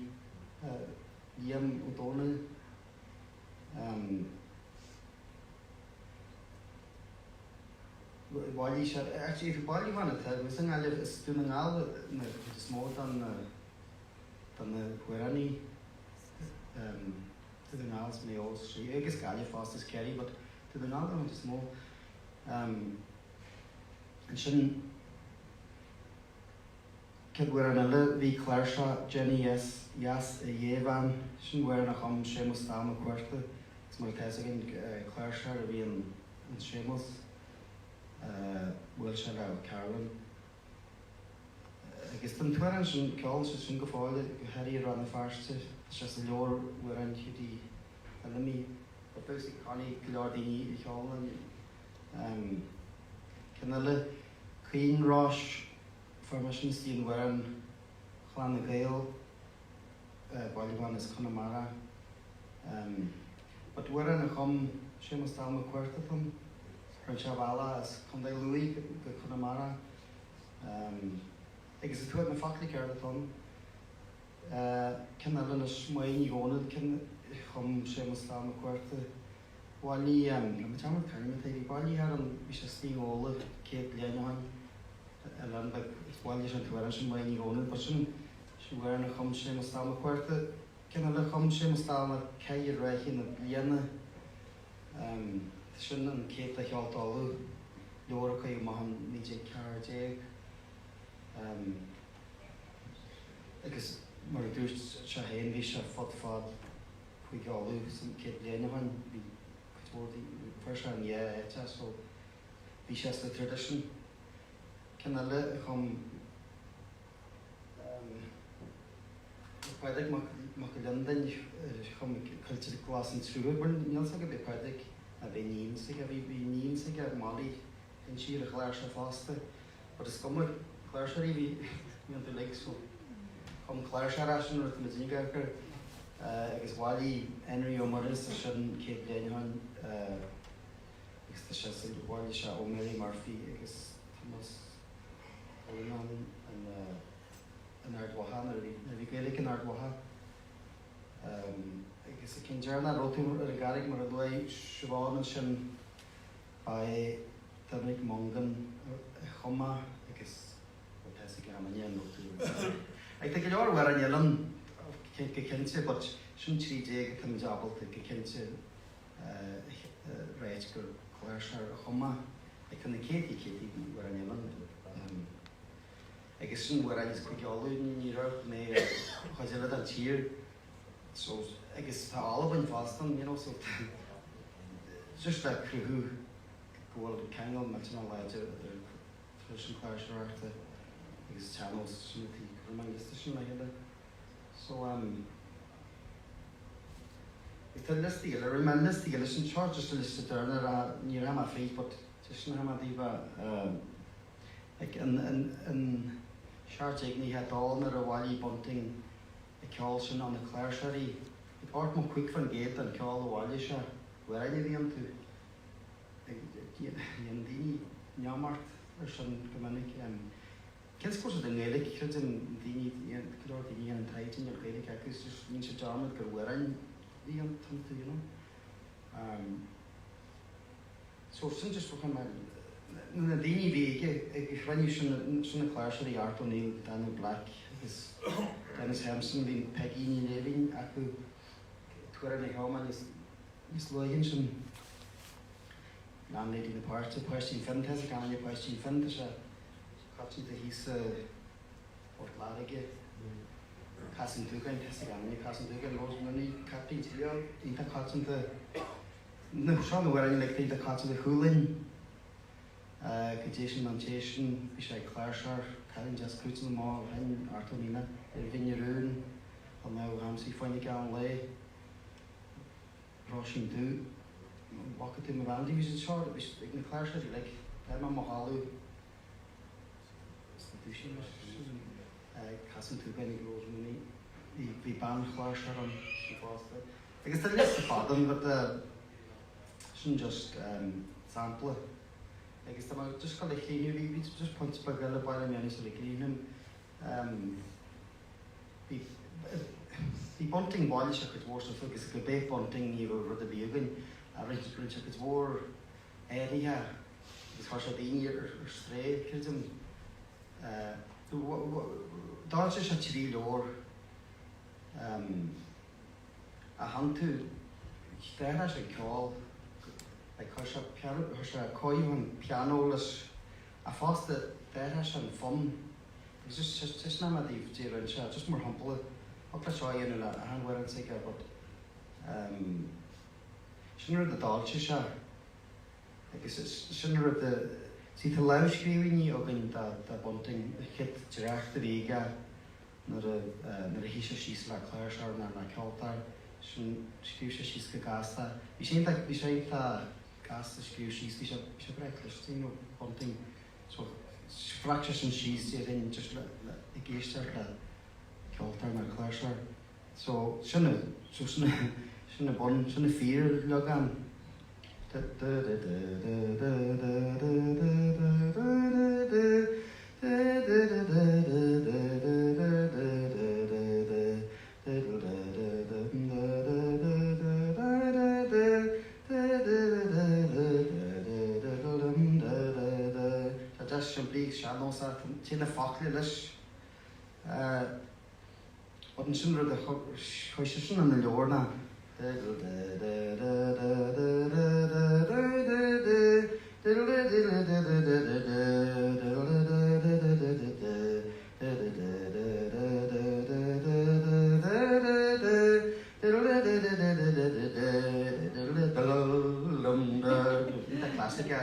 Liam Ó Dónaill. Bhailigh sé, actually bhí bailiúchán atá thuas i nGaillimh, is Dún na nGall na cuid is mó de na de na hamhránaí Dún na nGall is Maigh Eo is agus Gaillimh fosta is Ciarraí but Dún na nGall den chuid is mó. Ansin céad amhrán eile bhí cláirseach Jenny Dheas Dheas a Dhé-bhean, sin amhrán a chum Séamus Dall Mac Cuarta agus mar atá fhios againn cláirseoir a bhí in Séamus, bhuail sé le O'Carolan. Agus tá an t-amhrán sin, ceolann siad sin go fóill, go háirithe i Rann na Feirste, tá sé sa leabhar Amhráin Hiúdaí Fheilimí. Tá fós ag Connie go leor daoine a cheolann. Ceann eile, Caoin Rois, fuair mé sin istigh in Amhráin Chlanna Gael. Bailiúchán as Conamara. But amhrán a chum Séamus Dall Mac Cuarta atá ann. Rinne sé a bhealach as Contae Lú go Conamara. Agus is tuath na foclaí céard atá ann. Ceann eile anois, Máire Ní Dhomhnaill, ceann a chum Séamus Dall Mac Cuarta. Bhailigh, rinne mé dearmad c'ainm atá air, bhí bailitheoir ann, bhí sé istigh in Uladh 100 bliain ó shin, oileán beag, is bhailigh sé an t-amhrán sin, Máire Ní Dhomhnaill, but sin Sin amhrán a chum Séamus Dall Mac Cuarta. Ceann eile a chum Séamus Dall ná Caith i Ráithe na Bliana. Sin an céad de Cheolta Uladh, leabhar a cuireadh amach in 1914. Agus mar a dúirt sé féin, bhí sé fud fad Chúige Uladh san céad bliain ó shin, bhí cuid mhór daoine, fuair sé an dhá áit as so bhí sé sa traidisiún. Ceann eile a chum. Pádraig Mac Liondain, chum Coillte Glas an tSrutha, bhuel níl 'fhios agam ab é Pádraig nó ab é iníon s'aige, bhí iníon s'aige, Molly, sheinn sí ar an chláirseach fosta, but is cuma. cláirseoirí a bhí iontu uilig so chum cláirseoir as sin rud muidinne ag amharc air agus bhailigh Henry Ó Muireasa sin 100 bliain ó shin agus tá sé san bhailigh sé ó Mary Murphy agus Tomás Cullinan in in Ard Mhacha nuair a bhí nuair a bhí Gaeilge in Ard Mhacha. Agus an ceann deireanach, Raibh Tú ar an gCarraig mar a luaigh Siobhán ansin, ba é Doimnic Mongan a chum é agus bhuel tá fhios ag achan duine an Raibh Tú ar an gCarraig. Ach tá go leor amhráin eile ann go cinnte but sin 13 atá muid ábalta go cinnte a ráit gur cláirseoir a chum é. Ach tá na céadtaí céadtaí amhráin eile ann. Agus sin amhráin as Cúige Uladh, ní raibh mé ar chuid eile den tír so agus tá Albain fosta ann, you know, so just le cruthú go bhfuil ceangal millteanach láidir idir traidisiún cláirseoireachta agus sean-nós, sin an tuige go raibh mé an liosta sin le chéile. So um tá liostaí eile, rinne mé liostaí eile sin, seo just an liosta deireanach, ní raibh mé fríd but just sin a raibh mé daoibh um, Like in 1792 nuair a bhailigh Bunting an ceol sin ó na cláirseoirí, like 85% den ceol a bhailigh sé, amhráin a bhí iontu. Like dhéan daoine neamart ar sin go minic. Cinnte go bhfuil siad i nGaeilge, creideann daoine, go leor daoine a dhéanann taighde níl Gaeilge acu, so just déanann siad dearmad gur amhráin a bhí iontu, you know. So sin just chun na daoine a bhí ag ag chruinniú sin sin na cláirseoirí Art O'Neill, Daniel Black agus Denis Hempson, bhí Peggy Ní Léimhín acu, Tuara Ní Thiomáin níos níos luaithe ansin, Landlady na páirte, Páistín Finn, tá fhios ag achan duine Páistín Finn, tá sé coitianta thíos i bPort Láirge, Cas an tSúgáin, tá fhios ag achan duine Cas an tSúgáin, Rose Mooney, Caiptín Triail, iontach coitianta. Seo na hamhráin uilig iontach coitianta Chualainn go dté sin an té sin, bhí sé ag cláirseoir, cailín deas cúiteanna amach ó shin, Art Ó Níle, ar Bhinn ar Rún, an Naomh Ghamsaí, Fáinne Geal an Lae, Róisín Dubh, an bhfaca tú mo bhean? Bhí siad seo, bhí siad ag na cláirseoirí uilig, tá mé mo chodladh sna dúisím Cas an tSúgáin ag Rose Mooney, bhí bean chláirseoir ann fosta. Agus tá liosta fada ann but sin just sampla. Agus tá mé just ag dul a chríochnú, bhí bhí just pointe beag eile ba mhaith liom a dhéanamh sula gcríochnaím. Bhí bhí Bunting, bhailigh sé cuid mhór stuif agus go b'é Bunting ní raibh rud ar bith againn ach rinne rinne sé cuid mhór athruithe agus chuir sé daoine ar ar strae, creidim. D'fhoilsigh sé 3 leabhar. Ach iontu, d'athraigh sé an ceol, like chuir sé pianó, chuir sé cóiriúchán pianó leis, ach fosta d'athraigh sé an fonn. Agus just, just, just ná mé daoibh dé rinne sé, just mar shampla, thig leat seo a dhéanamh le achan amhrán s'aige but ehm sin rud a d'fhoilsigh sé agus sin rud a, see tá lámhscríbhinní againn de, de Bunting, an chéad dréacht a bhí aige, Nuair a nuair a shuigh sé síos le cláirseoir nó le ceoltóir, sin, scríobh sé síos go gasta. Bhí sé iontach, bhí sé iontach gasta scríobh síos, bhí sé, bhí sé breá cliste, you know, Bunting. So, bhreac sé sin síos, déarfainn, just le, le, ag éisteacht le ceoltóir nó cláirseoir. So, sin a, so sin a, sin a bun, sin a fíor-leagán. Tá deas simplí, sean-nósach, téann na focla leis. But ansin rud a chuir sé sin ina leabhar ná. Iontach classic é.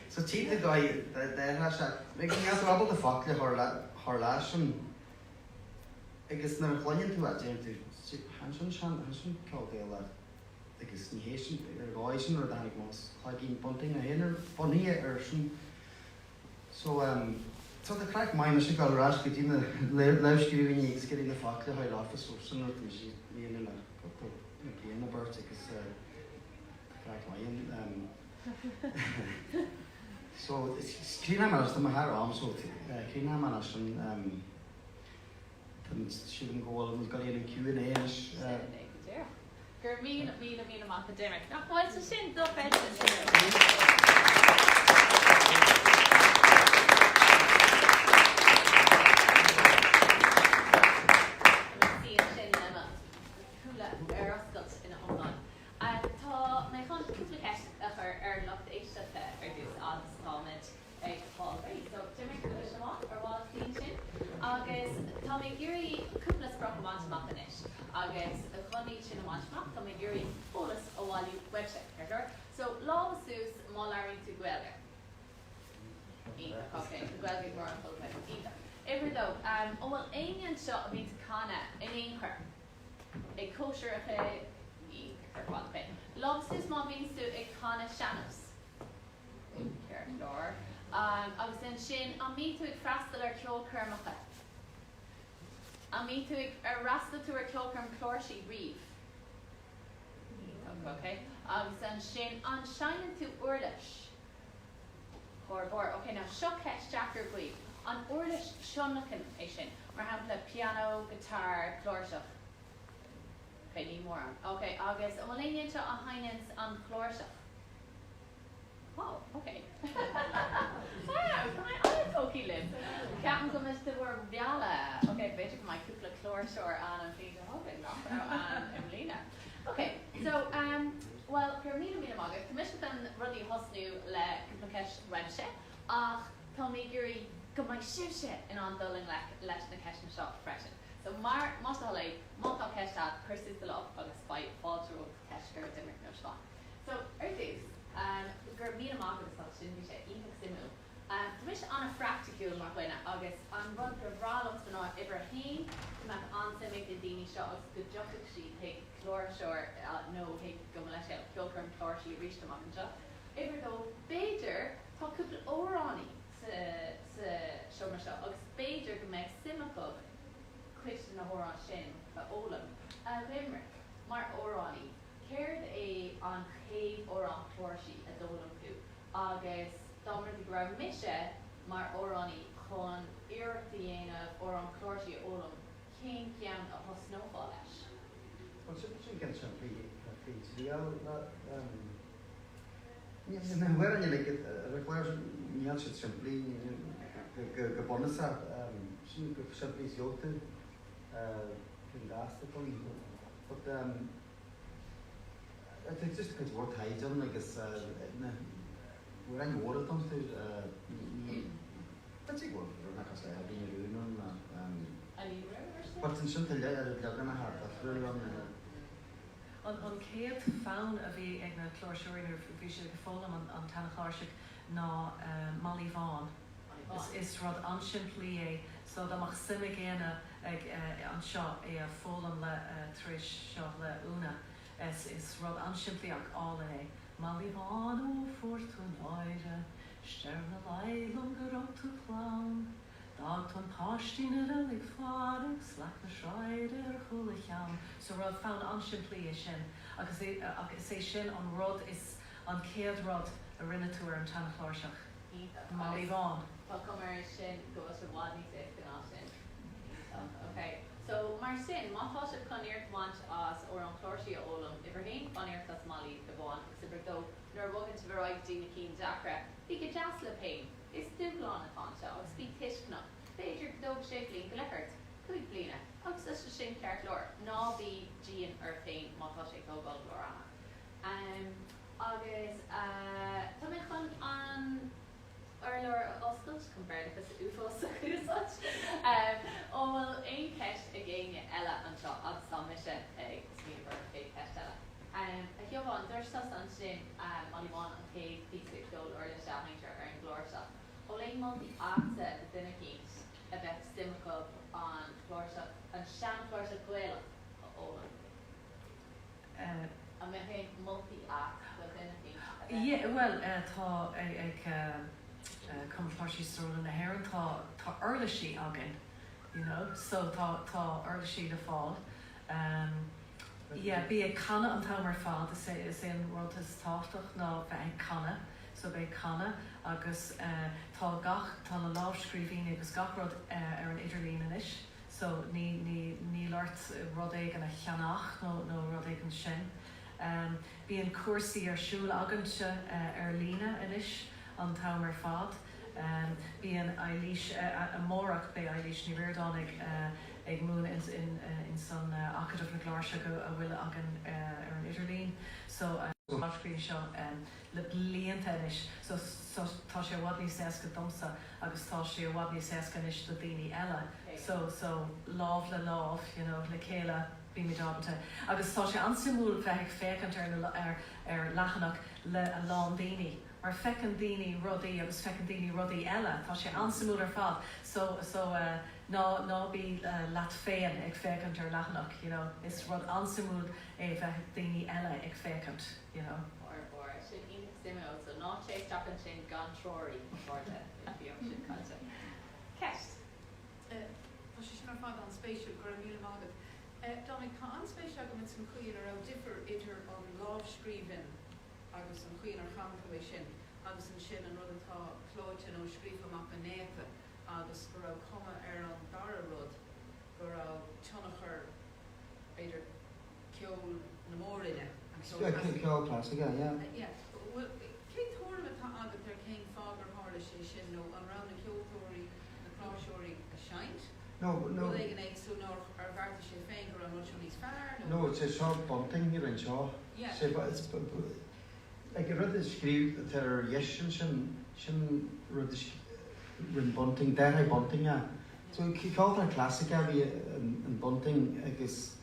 So tchí tú dóigh d'athraigh sé. Níl tú ábalta focla a chur leis sin. Agus nuair a chluineann tú é deireann tú, chan sin sean, chan sin ceol Gaelach agus ní hé sin, ar dhóigh sin rud a tháinig amach as cloigeann Bunting é féin ar bunaithe air sin. So um so tá craic maith mise ag dul ar ais go dtí na lámhscríbhinní agus ag iarraidh na focla a fháil leofa so sin rud mise ag déanamh le cúpla bliain a beirt agus eh tá craic maith ann um so críochnóidh mé anois tá mé thar am so críochnóidh mé anois an um Sílim go bhfuil muid ag dul a dhéanamh Q and A anois. Sin é go díreach. Go raibh míle, míle, míle maith agat a Dhoimric. Nach bhfuil sé sin dochreidte? Tá mé ansin le mo shúile ar oscailt ina iomlán. Tá mé chun cúpla ceist a chur ar an lucht éisteachta ar dtús agus táimid ag fáil réidh. So, Doimric agus Siobhán, ar mhaith leat suí ansin? Agus tá mé ag iarraidh cúpla sprioc a bhaint amach anois. Agus chun iad sin a bhaint amach, tá mé ag iarraidh eolas a bhailiú uaibhse, ceart go leor? So, lámha suas má labhraíonn tú Gaeilge. Iontach, ok. Tá Gaeilge ag mórán pobal Iontach. Uimhir a dó, an bhfuil éinne anseo a bhíonns ag canadh in aon chor? Ag cóisireacha, iontach ar fad, ok. Lámha suas má bhíonns tú ag canadh sean-nós. Ceart go leor. Agus ansin, an mbíonn tú ag freastal ar ceolchoirmeacha? An mbíonn tú ag, ar fhreastail tú ar ceolchoirm cláirsí riamh? Iontach, ok. Agus ansin, an seinneann tú uirlis? Formhór. Ok, now seo ceist deacair daoibh. An uirlis tionlacain é sin? Mar shampla, pianó, guitar, cláirseach? Ok, ní mórán. Ok, agus an bhfuil éinne anseo a sheinneanns an chláirseach? Oh, ok. Wow, tá mé an-tógtha libh. Ceapaim go mbeidh de bhur mhealladh. Ok, b'fhéidir go mbeidh cúpla cláirseoir ann an bhliain seo chugainn, nach raibh ann i mbliana. Ok, so, um, well, go raibh míle míle maith agat. Tá mise chun rudaí a thosnú le cúpla ceist uaimse, ach tá mé ag iarraidh go mbeidh sibhse in ann dul i ngleic leis na ceisteanna seo freisin. So, mar, más do thoil é, má tá ceist agat, cuir suas do lámh agus beidh fáilte romhat ceist a chur ar Doimric nó Siobhán. So, ar dtús, go raibh míle maith agat as sin, bhí sé iontach suimiúil. Tá mise an-phraiticiúil mar dhuine agus an rud gur bhreá liomsa ná uimhir a haon, go mbeadh an-suim ag na daoine seo agus go dtiocfadh siad chuig cláirseoir nó chuig, gabh mo leithscéal, ceolchoirm cláirsí arís amach anseo. Uimhir a dó, b'fhéidir, tá cúpla amhránaí sa sa seomra seo agus b'fhéidir go mbeadh suim acu cuid de na hamhráin sin a fhoghlaim. A Dhoimric, mar amhránaí, Céard é an chéad amhrán cláirsí a d'fhoghlaim tú agus dá mba rud é go raibh mise mar amhránaí chun iarracht a dhéanamh amhrán cláirsí a fhoghlaim, cén ceann a thosnófá leis? Bhuel, sin sin ceann simplí faoi triail le na hamhráin uilig ar an chlár, níl siad simplí go bunúsach. Sin go simplí is gheobhaidh tú ceann gasta dom. But tá just cuid mhór taighde ann agus na hamhráin mhóra atá iontu, ní, b'fhéidir go bhfuil rud nach as le Aibín na Rún ann ach but ansin tá leaganacha difriúla ann. An chéad fonn a bhí ag na cláirseoirí nuair a bhí siad ag foghlaim an tseanchláirseach ná Molly Bhán. Is rud an-simplí é so dá mbeadh suim ag éinne ag anseo é a foghlaim le tar éis seo le Úna is rud an-simplí ach álainn é. Molly Bhán ó fuair tú náire 's deir na laigh liom go raibh tú clann D'fhág tú an páistín i reilig Phádraig 's leac na sráide ar chúl a cheann. So rud fonn an-simplí é sin agus ach is é sin an rud is an chéad rud a rinne tú ar an tseanchláirseach. Iontach. Molly Bhán. Tá cuma air sin go bhfuil sé i bhfad níos éasca ná sin. Iontach. Ok. So, mar sin, má tá sibh chun iarracht a bhaint as amhrán cláirsí a fhoghlaim, uimhir a haon, bain iarracht as Molly Bhán agus uimhir a dó, nuair a bhogann sibh ar aghaidh go dtí na cinn deacra, bí go deas libh féin. Is dúshlán atá anseo agus bí tuisceanach. B'fhéidir go dtógfaidh sé bliain go leith ort, 5 bliana, agus tá sé sin ceart go leor. Ná bí dian ort féin má tá sé ag tógáil go leor ama. Agus tá mé chun an urlár a oscailt chun Béarlachas uafásach a úsáid. An bhfuil aon cheist ag éinne eile anseo agus tá mise ag smaoineamh ar an chéad cheist eile. A Shiobhán, dúirt tusa ansin Molly Bhán an chéad phíosa ceoil uirlise a sheinntear ar an gcláirseach. An bhfuil aon moltaí agatsa do duine eicínt a bheadh suim acu an chláirseach, an seanchláirseach Ghaelach a fhoghlaim? An mbeadh aon moltaí agat do dhuine eicínt a bheadh. Yeah, bhuel, tá ag Cumann Cláirsí Stairiúla na hÉireann, tá tá uirlisí againn you know so tá tá uirlisí le fáil. Yeah, bí ag canadh an t-am ar fad, is é is é an rud is tábhachtach ná bheith ag canadh, so bheith ag canadh agus tá gach, tá na lámhscríbhinní agus gach rud ar an idirlíon anois so ní, ní, níl ort rud éigin a cheannach nó, nó rud éigin sin. Bíonn cúrsaí ar siúl againnse ar líne anois an t-am ar fad. Bíonn Eilís, amárach beidh Eilís Ní Ríordáin ag ag múineadh in in san Acadamh na gCláirseach a bhfuil againn ar an idirlíon so lámhscríbhinn seo le blianta anois so so tá sé i bhfad níos éasca domsa agus tá sé i bhfad níos éasca anois do daoine eile so so lámh le lámh you know le chéile bímid ábalta agus tá sé an-suimiúil bheith ag féachaint ar na ar ar leathanach le a lán daoine mar feiceann daoine rudaí agus feiceann daoine rudaí eile, tá sé an-suimiúil ar fad so so ná ná bí leat féin ag féachaint ar leathanach you know is rud an-suimiúil é bheith daoine eile ag féachaint you know. Mór mór, sin iontach suimiúil so ná téigh isteach ansin gan treoraí, a chairde, bhí am sin caite. Ceist. Tá sé sin ar fad an-spéisiúil, go raibh míle maith agat. Dominic, tá an-spéis agam ins an chaoi ina raibh difear idir an lámhscríbhinn agus an chaoi inar chan tú é sin agus ansin an rud atá clóite nó scríofa amach go néata agus go raibh cuma ar an dara rud go raibh tionchar, b'fhéidir, ceol na Mór-Roinne, an ceol clasaiceach. Ceol clasaiceach, yeah. Yeah. Bhuel, cén tuairim atá agat ar cén fáth gur tharla sé sin nó an raibh na ceoltóirí, na cláirseoirí a' seinnt No, no. rud éigin éagsúil nó ar bheartaigh sé féin go raibh an rud seo níos fearr nó? No, sé seo Bunting a rinne seo. Yeah. Sé it's like an rud a scríobh atá ar dheis ansin, sin rud a rinne Bunting, d'athraigh Bunting é. So ceoltóir clasaiceach a bhí in Bunting agus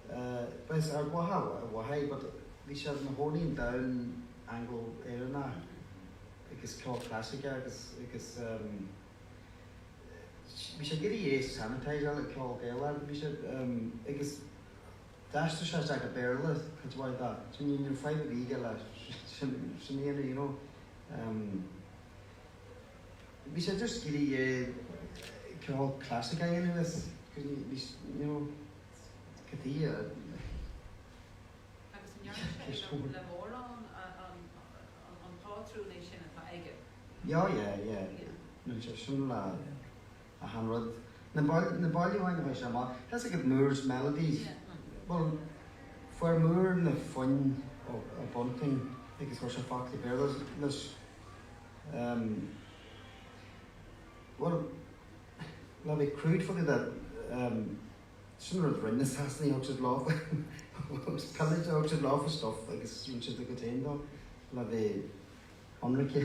eh ba is ar mhaithe mhaith é but bhí sé ina chónaí in domhan Anglo-Éireannach agus ceol clasaiceach agus agus ehm bhí sé ag iarraidh é sanitize le ceol Gaelach bhí sé ehm agus D'aistrigh sé isteach go Béarla cuid mhaith de. So ní raibh fadhb ar bith aige le sin a dhéanamh, you know. Bhí sé just ag iarraidh ceol clasaiceach a dhéanamh as, bhí, you know, cad chuige a. Agus an ndearna sé le mórán an pátrún é sin atá aige? Yeah, yeah, yeah. Rinne sé sin le. Achan rud. Na bailiúcháin a bheidh sé amach. Tá 'fhios agat Moore's Melodies. Bhuel, fuair Moore na foinn ó Bunting agus chuir sé foclaí Béarla leis. Bhuel, le bheith crude fá dtaobh de, sin an rud a rinne na Sasanaigh, thug siad leofa, pillage, thug siad leofa stuff agus rinne siad a gcuid féin dó le bheith ionraice.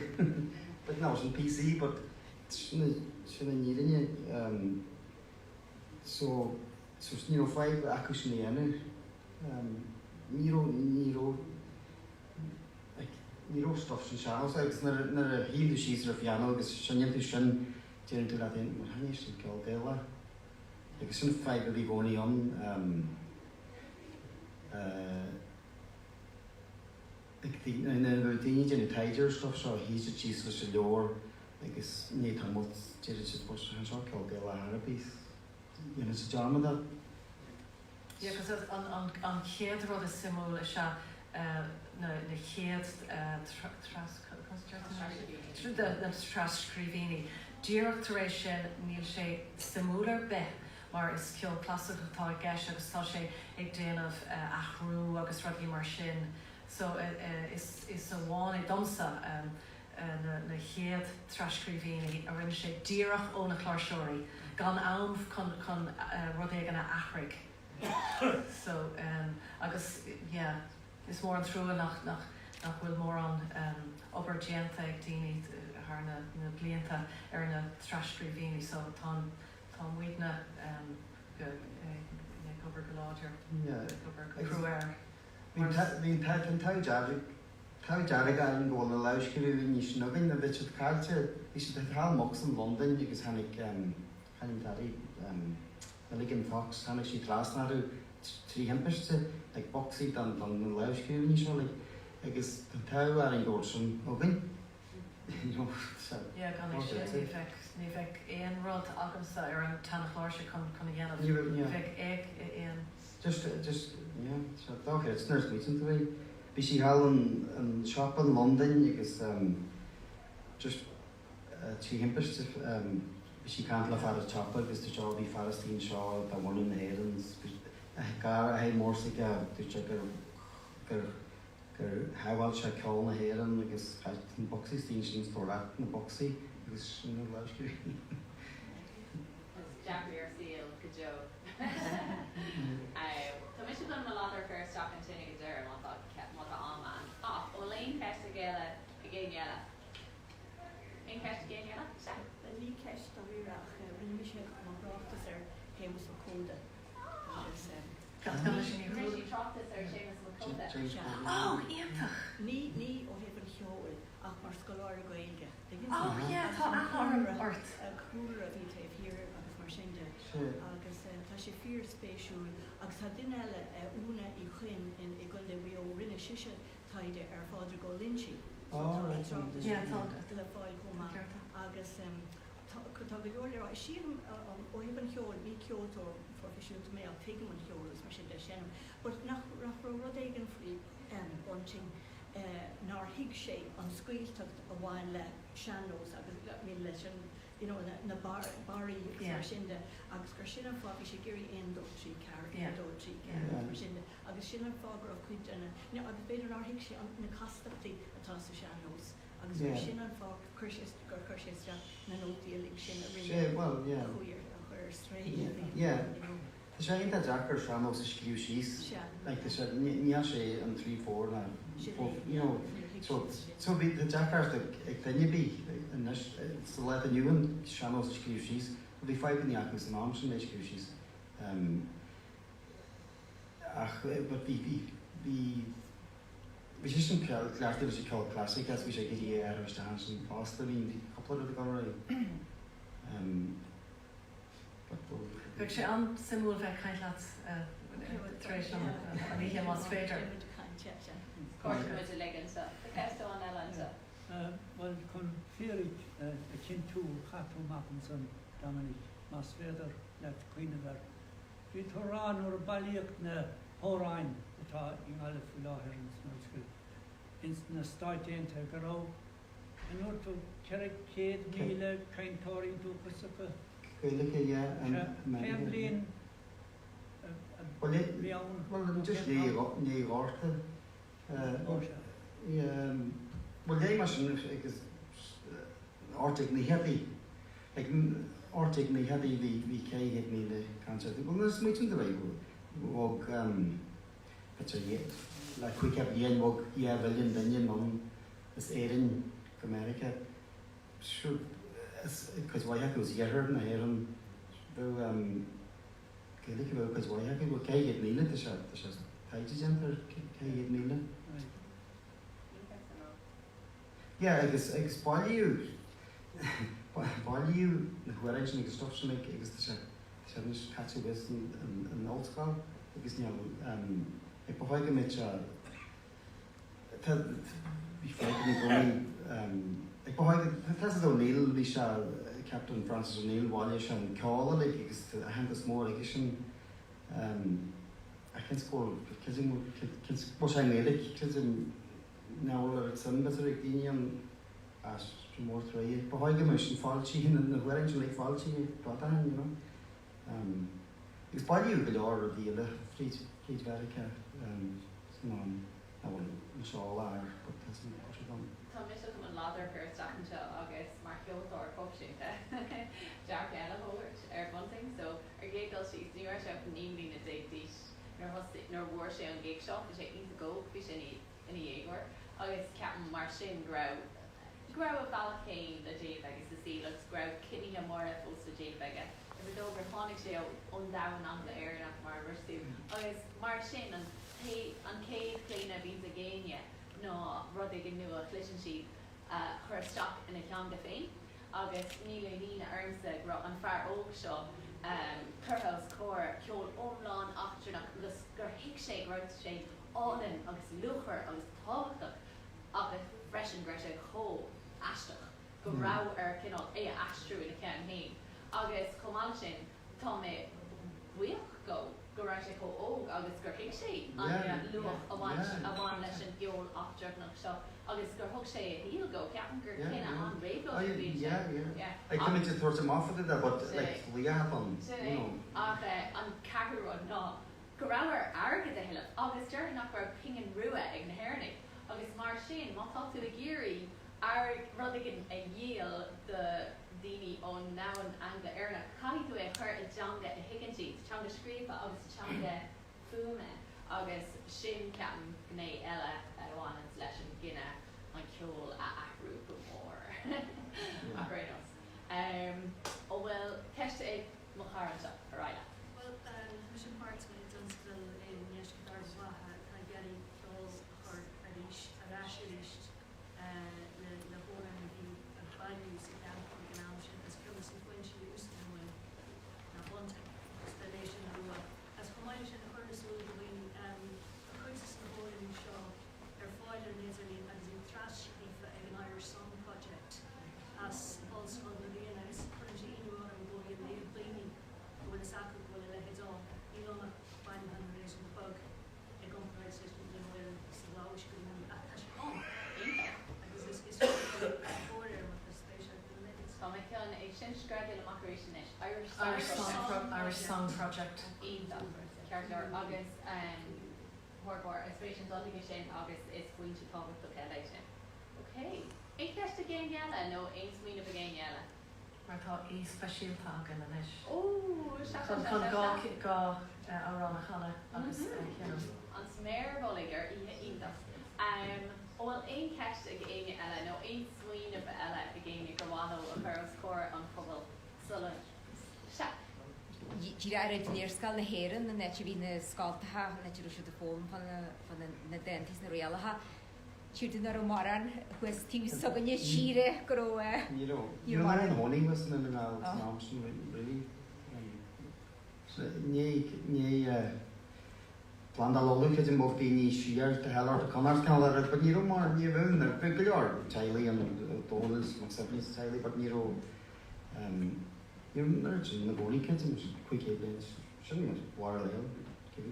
But no, sin PC but sin sin an fhírinne. So so ní raibh fadhb acu sin a dhéanamh. Ní raibh ní raibh like ní raibh stuff sin sean-nós agus nuair nuair a shuíonn tú síos ar an phianó agus seinneann tú sin deireann tú leat féin bhuel chan é sin ceol Gaelach. Agus sin fadhb a bhí i gcónaí ann. Ag daoine, nuair a bhí daoine ag déanamh taighde ar stuff seo, shuigh siad síos leis an leabhar agus i ndiaidh tamaill deireann siad bhuel chan seo ceol Gaelach ar bith, dhéanann siad dearmad de. Yeah, 'cause an, an, an chéad rud is suimiúil is ea na, na chéad tras, na tras-scríbhinní. Díreach tar éis sin níl sé suimiúil ar bith mar is ceol clasaiceach atá i gceist agus tá sé ag déanamh athrú agus rudaí mar sin so is is amháin é domsa na na chéad tras-scríbhinní a rinne sé díreach ó na cláirseoirí gan am chun chun rud éigin a athraigh so agus yeah is mór an trua nach nach nach bhfuil mórán obair déanta ag daoine thar na na blianta ar na tras-scríbhinní so tá an Tá muidne ag obair go láidir, ag obair go crua air. Bhí an t-ádh dearg, t-ádh dearg orainn go bhfuil na lámhscríbhinní sin againn, nó bheadh siad caillte, bhí siad thall Mox in Londain agus tháinig, chan tada, Milligan Fox, tháinig sí trasna orthu trí thimpiste, like bocsaí den na lámhscríbhinní seo, like, agus tá an t-ádh orainn go bhfuil sin againn. You know, so. Yeah, gan é sin ní bheadh, ní bheadh aon rud agamsa ar an tseanchláirseach chun, chun a dhéanamh. Ní raibh, yeah. Ní bheadh aon. Just, just, yeah, so dochreidte nuair a smaoitíonn tú air. Bhí sí thall in, in siopa in Londain agus um, just trí thimpiste um, bhí sí ag caint le fear an tsiopa agus dúirt sé, oh bhí fear istigh anseo de bhunadh na hÉireann, gar a haghaidh mór s'aige, dúirt sé gur, gur gur shábháil sé ceol na hÉireann agus chaith na bocsaí istigh ansin tabhair leat na bocsaí agus sin an lámhscríbhinn. Is deacair ar saol go deo. Tá mise chun mo ladar a chur isteach ansin ag an deireadh má tá má tá am ann. Ach an bhfuil aon cheist ag eile ag éinne eile? Aon cheist ag éinne eile? Sea. Bhuel ní ceist dáiríre ach rinne mise mo thráchtas ar Shéamus Ó Códa agus. Rinne sí tráchtas ar Séamus Mac Códa. Ó, iontach! Ní, ní ó thaobh an cheoil ach mar scoláire Gaeilge. Tuigeann tú? Ó, yeah, tá aithne orm ort. An cúlra a bhí taobh thiar agus mar sin de. Agus tá sé fíorspéisiúil. Agus tá duine eile, Úna Uí Chuinn in, i gContae Mhaigh Eo, rinne sise taighde ar Phádraig Ó Loinsigh. So tá an tráchtas sin le fáil chomh maith. Agus. Tá go leor le rá. Sílim, ó thaobh an cheoil, ní ceoltóir proifisiúnta mé ach tuigim an ceol agus mar sin de, seinnim, but nach raibh rud éigin faoi Bunting nár thuig sé an scaoilteacht a bhain le sean-nós agus I mean leis an you know na barraí agus mar sin de agus gur sin an fáth, bhí sé ag iarraidh aon, dó, trí, ceathair, aon, dó, trí, ceathair agus mar sin de agus sin an fáth go raibh cuid de na, agus b'fhéidir nár thuig sé na castachtaí atá sa sean-nós. Agus gur sin an fáth gur chuir sé isteach na nótaí uilig sin a rinne a chuaigh ar a chuir ar strae you know. Tá sé iontach deacair sean-nós a scríobh síos. Like tá sé, níl sé an 3, 4 ná 4, you know, so so bhí tá deacracht ag ag duine ar bith anois sa lá atá inniu ann sean-nós a scríobh síos. Bhí fadhbanna acu san am sin é a scríobh síos. Ach but bhí bhí bhí Bhí seisean cleachtaithe leis an ceol clasaiceach agus bhí sé ag iarraidh é a áireamh isteach ansin fosta. Bhí bhí cúpla rud ag dul ar aghaidh. Bheadh sé an-suimiúil bheith ag caint leat tar éis an oíche más féidir. Cuirfidh muid uilig anseo. Tá ceist amháin eile anseo. Bhuel, chun fíric a chinntiú a chaith tú amach ansan, Dominic, más féidir leat cuimhneamh air. Bhí tú a rá nuair a bailíodh na hamhráin atá i nGaillimh faoi láthair ins an ollscoil ins na Stáit Aontaithe go raibh, an ndúirt tú, 400,000 cainteoirí dúchasacha? Gaeilge, yeah, Sea, cén bhliain a bhí ann? Bhuel, just i ndiaidh an Ghorta. Ó sea. Bhuel, léigh mé sin agus 1890idí. Like, 1890idí bhí bhí 400,000 cainteoirí. Bhuel, nuair a smaoitíonn tú air, bhog b'fhéidir le 50 bliain bhog 2 mhilliún duine anonn as Éirinn go Meiriceá. Sure, is cuid mhaith acu as iarthar na hÉireann. Bheadh Gaeilge bheadh cuid mhaith acu. Bhuel, 400,000 tá sé tá sé taighde déanta ar 400,000. Yeah, agus agus bailíodh bailíodh na hamhráin sin agus stuff sin like agus tá sé tá sé anois caite abhus in in in ollscoil agus níl um like ba chóir go mbeadh sé tá bhí fadhbanna i gcónaí um like ba chóir go tá tá O'Neill bhí sé Captain Francis O'Neill bhailigh sé an ceol uilig agus tá aitheantas mór aige sin um ach cén scór creidim cén bhfuil sé i nGaeilge creidim nach bhfuil oiread suim b'fhéidir ag daoine ann as mór tréith. Ba chóir go mbeadh sin foilsithe, na hamhráin sin uilig foilsithe fada ó shin, you know. Agus bailíodh go leor rudaí eile fríd, fríd Mheiriceá san am nach bhfuil anseo i láthair but tá san tá siad ann. Tá mise chun an ladar a chur isteach anseo agus mar cheoltóir proifisiúnta dearcadh eile a thabhairt ar Bunting. So ar an gcéad dul síos, ní raibh sé ach 19 mbliana d'aois nuair a thosaigh, nuair a bhfuair sé an gig seo, bhí sé iontach óg, bhí sé ina ina dhéagóir agus ceapaim mar sin go raibh, go raibh a bhealach féin le déanamh aige sa saol agus go raibh cinnithe móra fós le déanamh aige. Is dóigh gur tháinig sé ón domhan Angla-Éireannach mar a dúirt tú agus mar sin an té, an chéad chlaonadh a bhíonns ag éinne ná rud éigin nua a chloiseann siad a chur isteach ina theanga féin agus níl aon ionadh ormsa go raibh an fear óg seo curtha os comhair ceol iomlán eachtrannach agus gur thuig sé go raibh sé álainn agus luachmhar agus tábhachtach agus freisin go raibh sé chomh. aisteach go raibh air cineál é a aistriú ina cheann féin agus chomh maith leis sin tá mé buíoch dhó go raibh sé chomh óg agus gur thuig sé an luach a bhain a bhain leis an gceol eachtrannach seo agus gur thug sé a shaol dhó. Ceapaim gur cinneadh an-réabhlóideach a bhí ansin. Yeah. Like tá muid ag tabhairt amach for that but like laoch ann, Sin you é. know. Ach an ceathrú rud ná go raibh air airgead a thuilleamh agus déarfainn nach raibh pingin rua ag na hÉireannaigh agus mar sin má tá tú ag iarraidh rud éigin a dhíol do dhaoine ón ndomhan Angla-Éireannach caithfidh tú é a chur i dteanga a thuigeann siad, teanga scríofa agus teanga fuaime agus sin ceapaim gné eile a bhaineanns leis an gcinneadh an ceol a athrú go mór. Ach ar aon nós. An bhfuil ceist ag mo chara anseo? Ar aghaidh leat. Bhuel, tá mise páirteach i dtionscadal i ndeisceart Ard Mhacha atá ag iarraidh ceol a chur arís, ar ais arís le le hamhráin a bhí ag bailiú sa cheantar ag an am sin agus ceann de na foinsí a úsáideann muid ná Bunting agus d'fhonn é sin a lua. Agus chomh maith leis sin, a chur in iúl do dhaoine, tá cuid de na hamhráin seo ar fáil ar an idirlíon agus iad tras-scríofa ag an Irish Song Project as Ollscoil na Ríona agus cuireann sé ionadh orm i gcónaí a léamh daoine go bhfuil fhios acu go bhfuil a leithéid ann. Níl ann ach bailiúchán réasúnta beag i gcomparáid leis an bhfuil sa lámhscríbhinn ach tá sé ann. Iontach. Agus is is féidir dul ar thóir air má tá spéis agat ina leithéid. Tá mé chun é sin screadaíl amach arís anois. Irish Irish Song Pro Irish Song Project. Iontach. Ceart go leor. Agus mhór is féidir sin dul chuige sin agus is foinse tábhachtach eile é sin. Ok. Aon cheist ag éinne eile nó aon smaoineamh ag éinne eile? Mar tá aoi speisialta againn anois. Ó, sea, sea, Chun sea, chun sea, sea. dhá amhrán a chanadh agus you know. An sméar mhullaigh ar oíche iontach. An bhfuil aon cheist ag éinne eile nó aon smaoineamh eile ag éinne gur mhaith leo a chur os comhair an phobail sula, sea. Díreach ar léarscáil na hÉireann, an áit a bhí na scoltacha, an áit a raibh siad ag foghlaim fá na dánta is na rialacha, tchítear nach raibh mórán thuas taobh s'againne tíre go raibh. Ní raibh. Ní raibh mórán ina gcónaí thuas i nDún na nGall san am sin really. Ní Plandáil Uladh creidim bhog daoine siar do Shailearna Connacht cineál ar but ní raibh mar ní raibh bhí go leor teaghlaigh an Dónalls McSibley's teaghlaigh but ní raibh Ní raibh an oiread sin ina gcónaí, creidim, 500 bliain, sin mar a léim, cibé.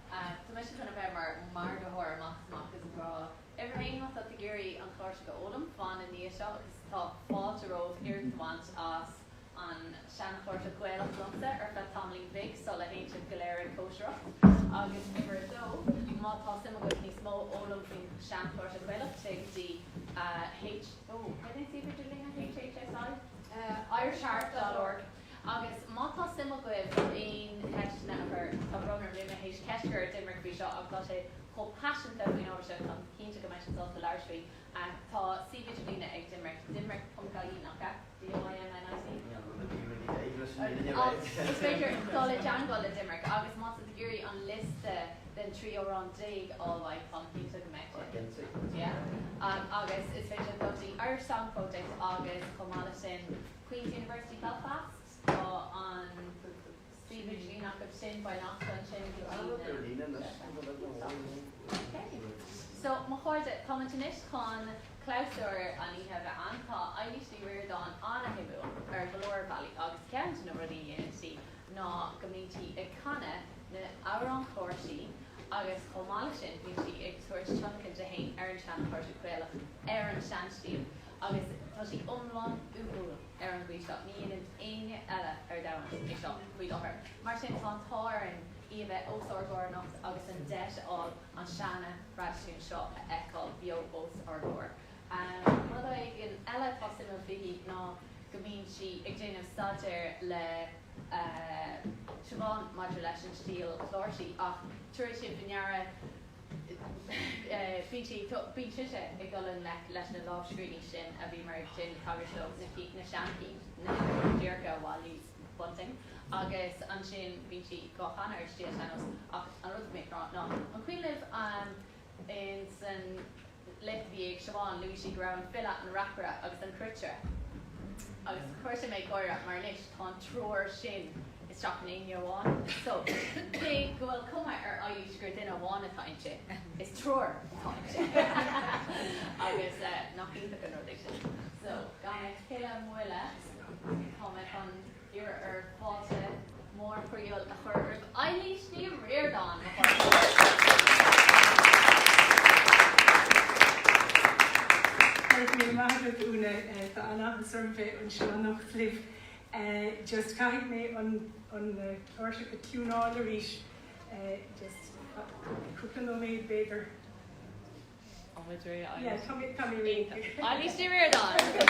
Tá mise chun a bheith mar mhargaitheoir amach is amach agus ag rá, uimhir a haon, má tá tú ag iarraidh an chláirseach a fhoghlaim, fan i ndiaidh seo agus tá fáilte romhat iarracht a bhaint as an seanchláirseach Ghaelach liomsa ar feadh tamaillín bhig sula théann sibh go léir ag cóisireacht. Agus uimhir a dó, má tá suim agat níos mó a fhoghlaim faoin seanchláirseach Ghaelach, téigh go dtí H. Ó, cad é an suíomh idirlín HHSI? Irishharp dot org Agus má tá suim agaibh aon cheisteanna a chur, tá brón orm, níl mé théis ceist a chur ar Doimnic faoi seo ach tá sé chomh paiseanta faoin ábhar seo, táim cinnte go mbeidh sé sásta labhairt faoi. Tá suíomh idirlíne ag Doimnic, doimnic.ie, nach ea? D-O-I-M-N-I-C? Is féidir dul i dteangmháil le Doimnic agus má tá tú ag iarraidh an liosta den 13 amhrán a fháil uaidh, táim cinnte go mbeidh sé. Yeah. Agus is féidir dul go dtí Irish Song Project agus chomh maith leis sin Queen's University Belfast, tá an suíomh idirlín acu sin, beidh nasc ansin go dtí na. Okay. So, mo chairde, táimid anois chun clabhsúr an oíche a bheith ann. Tá Eilís Ní Ríordáin an-shuimiúil ar go leor bealaí agus ceann de na rudaí a dhéanann sí ná go mbíonn sí ag canadh na n-amhrán cláirsí agus chomh maith leis sin bíonn sí ag tabhairt tionlacan di fhéin ar an seanchláirseach Ghaelach ar an seanstíl agus tá sí iomlán uathúil ar an gcaoi seo, ní dhéanann éinne eile ar domhan é seo faoi láthair. Mar sin tá an t-ádh orainn í a bheith os ár gcomhair anocht agus an deis a fháil an seana thraidisiún seo a fheiceáil beo os ár gcomhair. Rud éigin eile atá suimiúil fúithi ná go mbíonn sí ag déanamh staidéir le Siobhán maidir leis an stíl chláirsí ach tabharfaidh sibh faoi ndeara bíonn sí, bíonn sise ag dul i ngleic leis na lámhscríbhinní sin a bhíomar ag déanamh tagairt dóibh, na cinn, na seanchinn, na díreacha a bhailigh Bunting agus ansin bíonn sí dhá chanadh ar stíl sean-nós ach an rud a bhí mé ag rá ná an cuimhin libh in san léacht a bhí ag Siobhán, luaigh sí go raibh an file, an reacaire agus an cruitire. Agus chuir sé mé ag gáire mar anois tá an triúr sin. isteach in éinne amháin. So, cé go bhfuil cuma ar Eilís gur duine amháin atá inti, is triúr atá inti. Agus nach iontach an rud é sin. So, gan a thuilleadh moille, tá mé chun iarraidh oraibh fáilte mhór chroíúil a chur roimh Eilís Ní Ríordáin, mo chairde. Go raibh míle maith agat, Úna. Tá an-áthas orm bheith anseo anocht libh. Just caithfidh mé an cláirseach a tiúnáil arís. Just cúpla nóiméad b'fhéidir. An bhfuil tú réidh, Eilís? Yeah, tá mé tá mé réidh. Eilís Ní Ríordáin! Go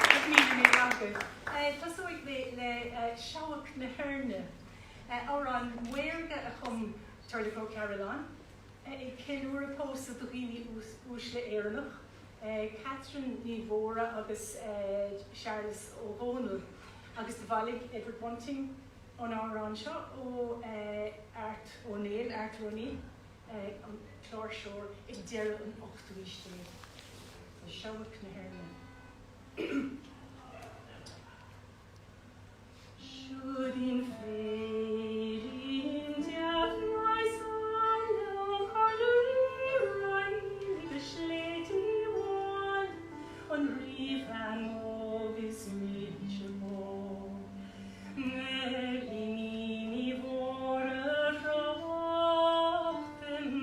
raibh míle maith agat. Tosóidh mé le Seabhac na hEirne, amhrán maorga a chum Toirdhealbhach Ó Cearúlláin, ag ceiliúradh pósadh do dhaoine uaisle Éireannach, Catherine Ní Mhórdha agus Searlas Ó Dhónaill, agus do bhailigh Edward Bunting an amhrán seo ó Art Ó Néill, Arthur O'Neill, an cláirseoir ag deireadh an ochtú aois déag. Seabhac na hEirne. Siúd í an féirín deas saileach an rí roimh a sléibhte mhall, an ríbhean óg is milse bó. Neilíní Ní Mhórdha thráchtaim,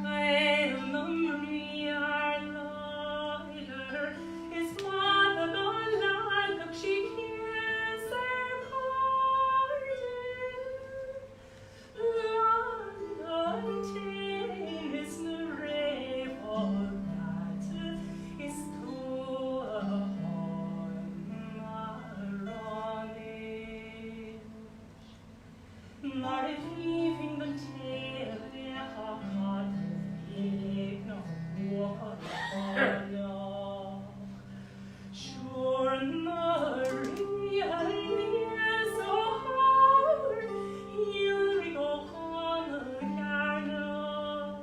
Gael na mbriathar láidir, is maith dá leagfadh sí cíos ar cairde. Lán den tséan is na réamhfhágáilte, is tú a tháim mar anois. Mar a bhífinn don té a bheadh á caidreamh beag ná buachaill áilleach. Siúr na ríthe aníos ó Theamhair, shíolraigh ó Chonall Cearnach.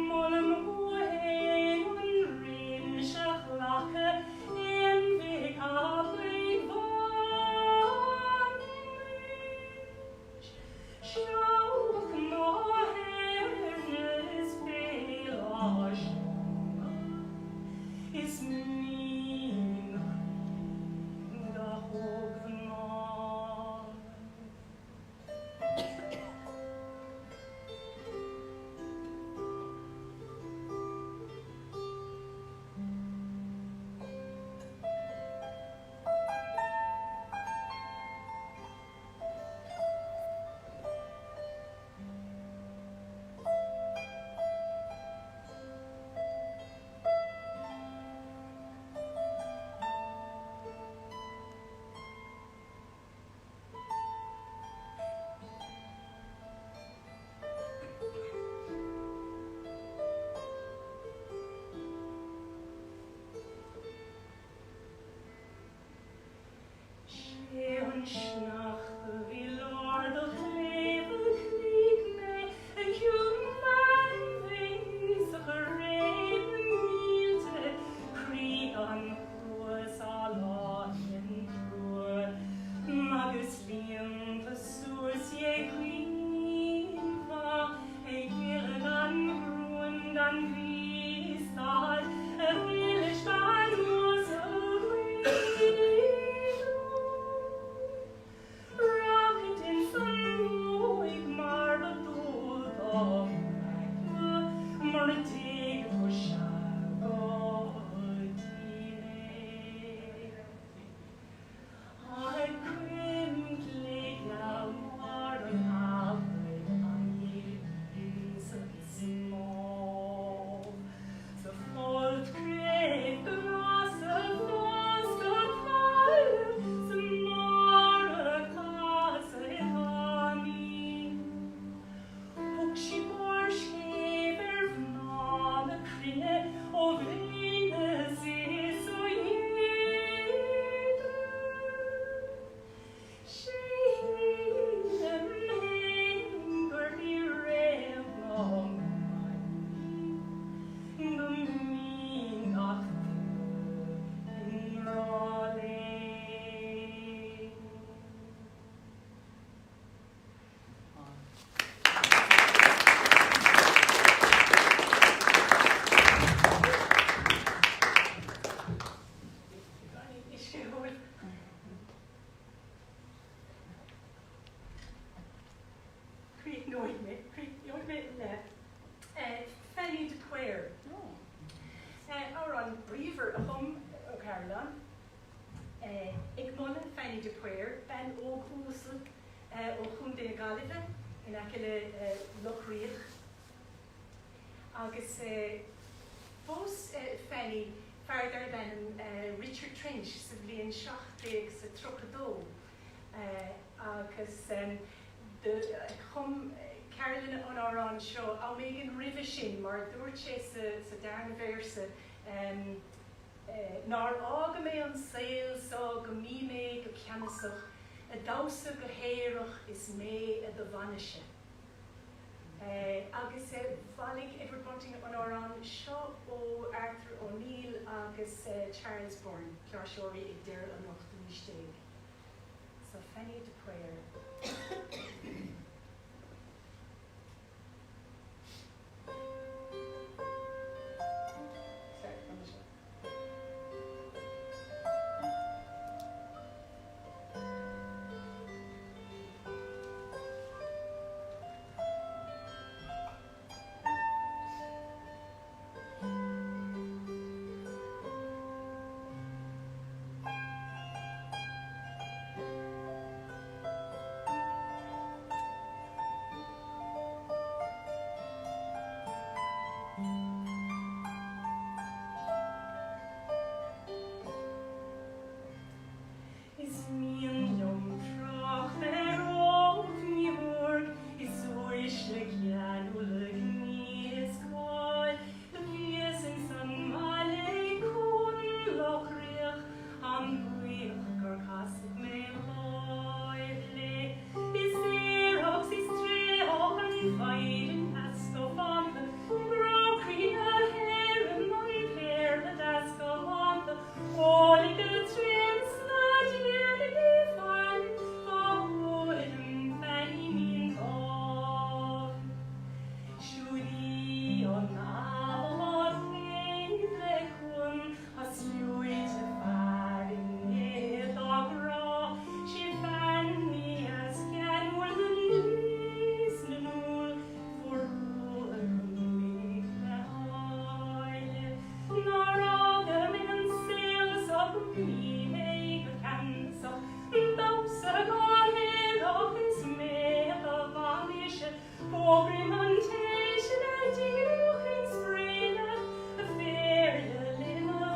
Molaim uainn an rince a ghlacadh im mhic Amhlaoibh anois. Seabhac na hÉirne is Béal Átha Seanaidh, is mín chroí gach ógmhná. Amhrán bríomhar a chum Ó Cairealláin, ag moladh Fanny de Paor, bean óg uasal ó Chontae na Gaillimhe in aice le Loch Riach. Agus phós Fanny fear darb ainm Richard Trench sa bhliain 1732 agus chum Carolan an amhrán seo am éigin roimhe sin mar dúirt sé sa darna véarsa Nár fhága mé an saol so go mbí mé go ceannasach a damhsa go haerach is mé i do bhainise. Agus bhailigh Edward Bunting an amhrán seo ó Arthur O'Neill agus Charles Byrne, cláirseoirí ag deireadh an ochtú aois déag. So Fanny de Paor. Is mian liom trácht ar ógniúr is uaisle ceanúla gní is cáil do bhíos ins an mbaile i gCuan Loch Riach an-bhuíoch gur casadh mé láimh léi. Is aerach 's is tréitheach an mhaighdean dheas scafánta, Grá croí na hÉireann an péarla deas galánta, Álainn go tréan 's ná déanaigí faillí fá thuairim Fanny mín dubh. Siúd í an abhallán taobh le cuan, Tá sluaite fear i ndiaidh dá grá, 'Sí Fanny as ceanúil na níos na ndúl, fuair bua go minic le háille. Nár fhága mé an saol so go mbí mé go ceannasach, damhsa go haerach is mé i do bhainise. Fógraím an té sin a díolfainn spraoi leat, a phéarla linbh na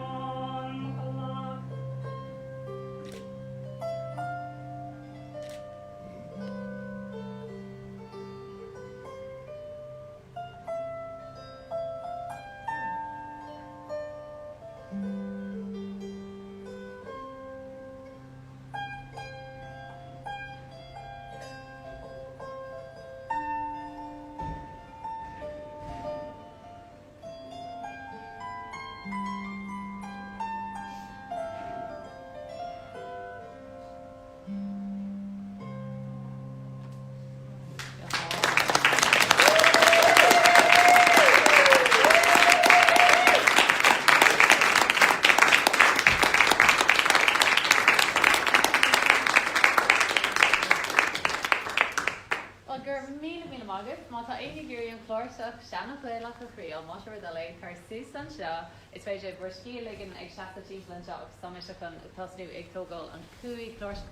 mbánghlas. Bhuel, go raibh míle míle maith agat. Má tá éinne ag iarraidh an chláirseach seana-Ghaelach a thriail, más bhur dtoil é, tar suas anseo. Is féidir bhur scíth a ligean ag seasamh timpeall anseo agus tá mise chun tosnú ag tógáil an chúig chláirseach.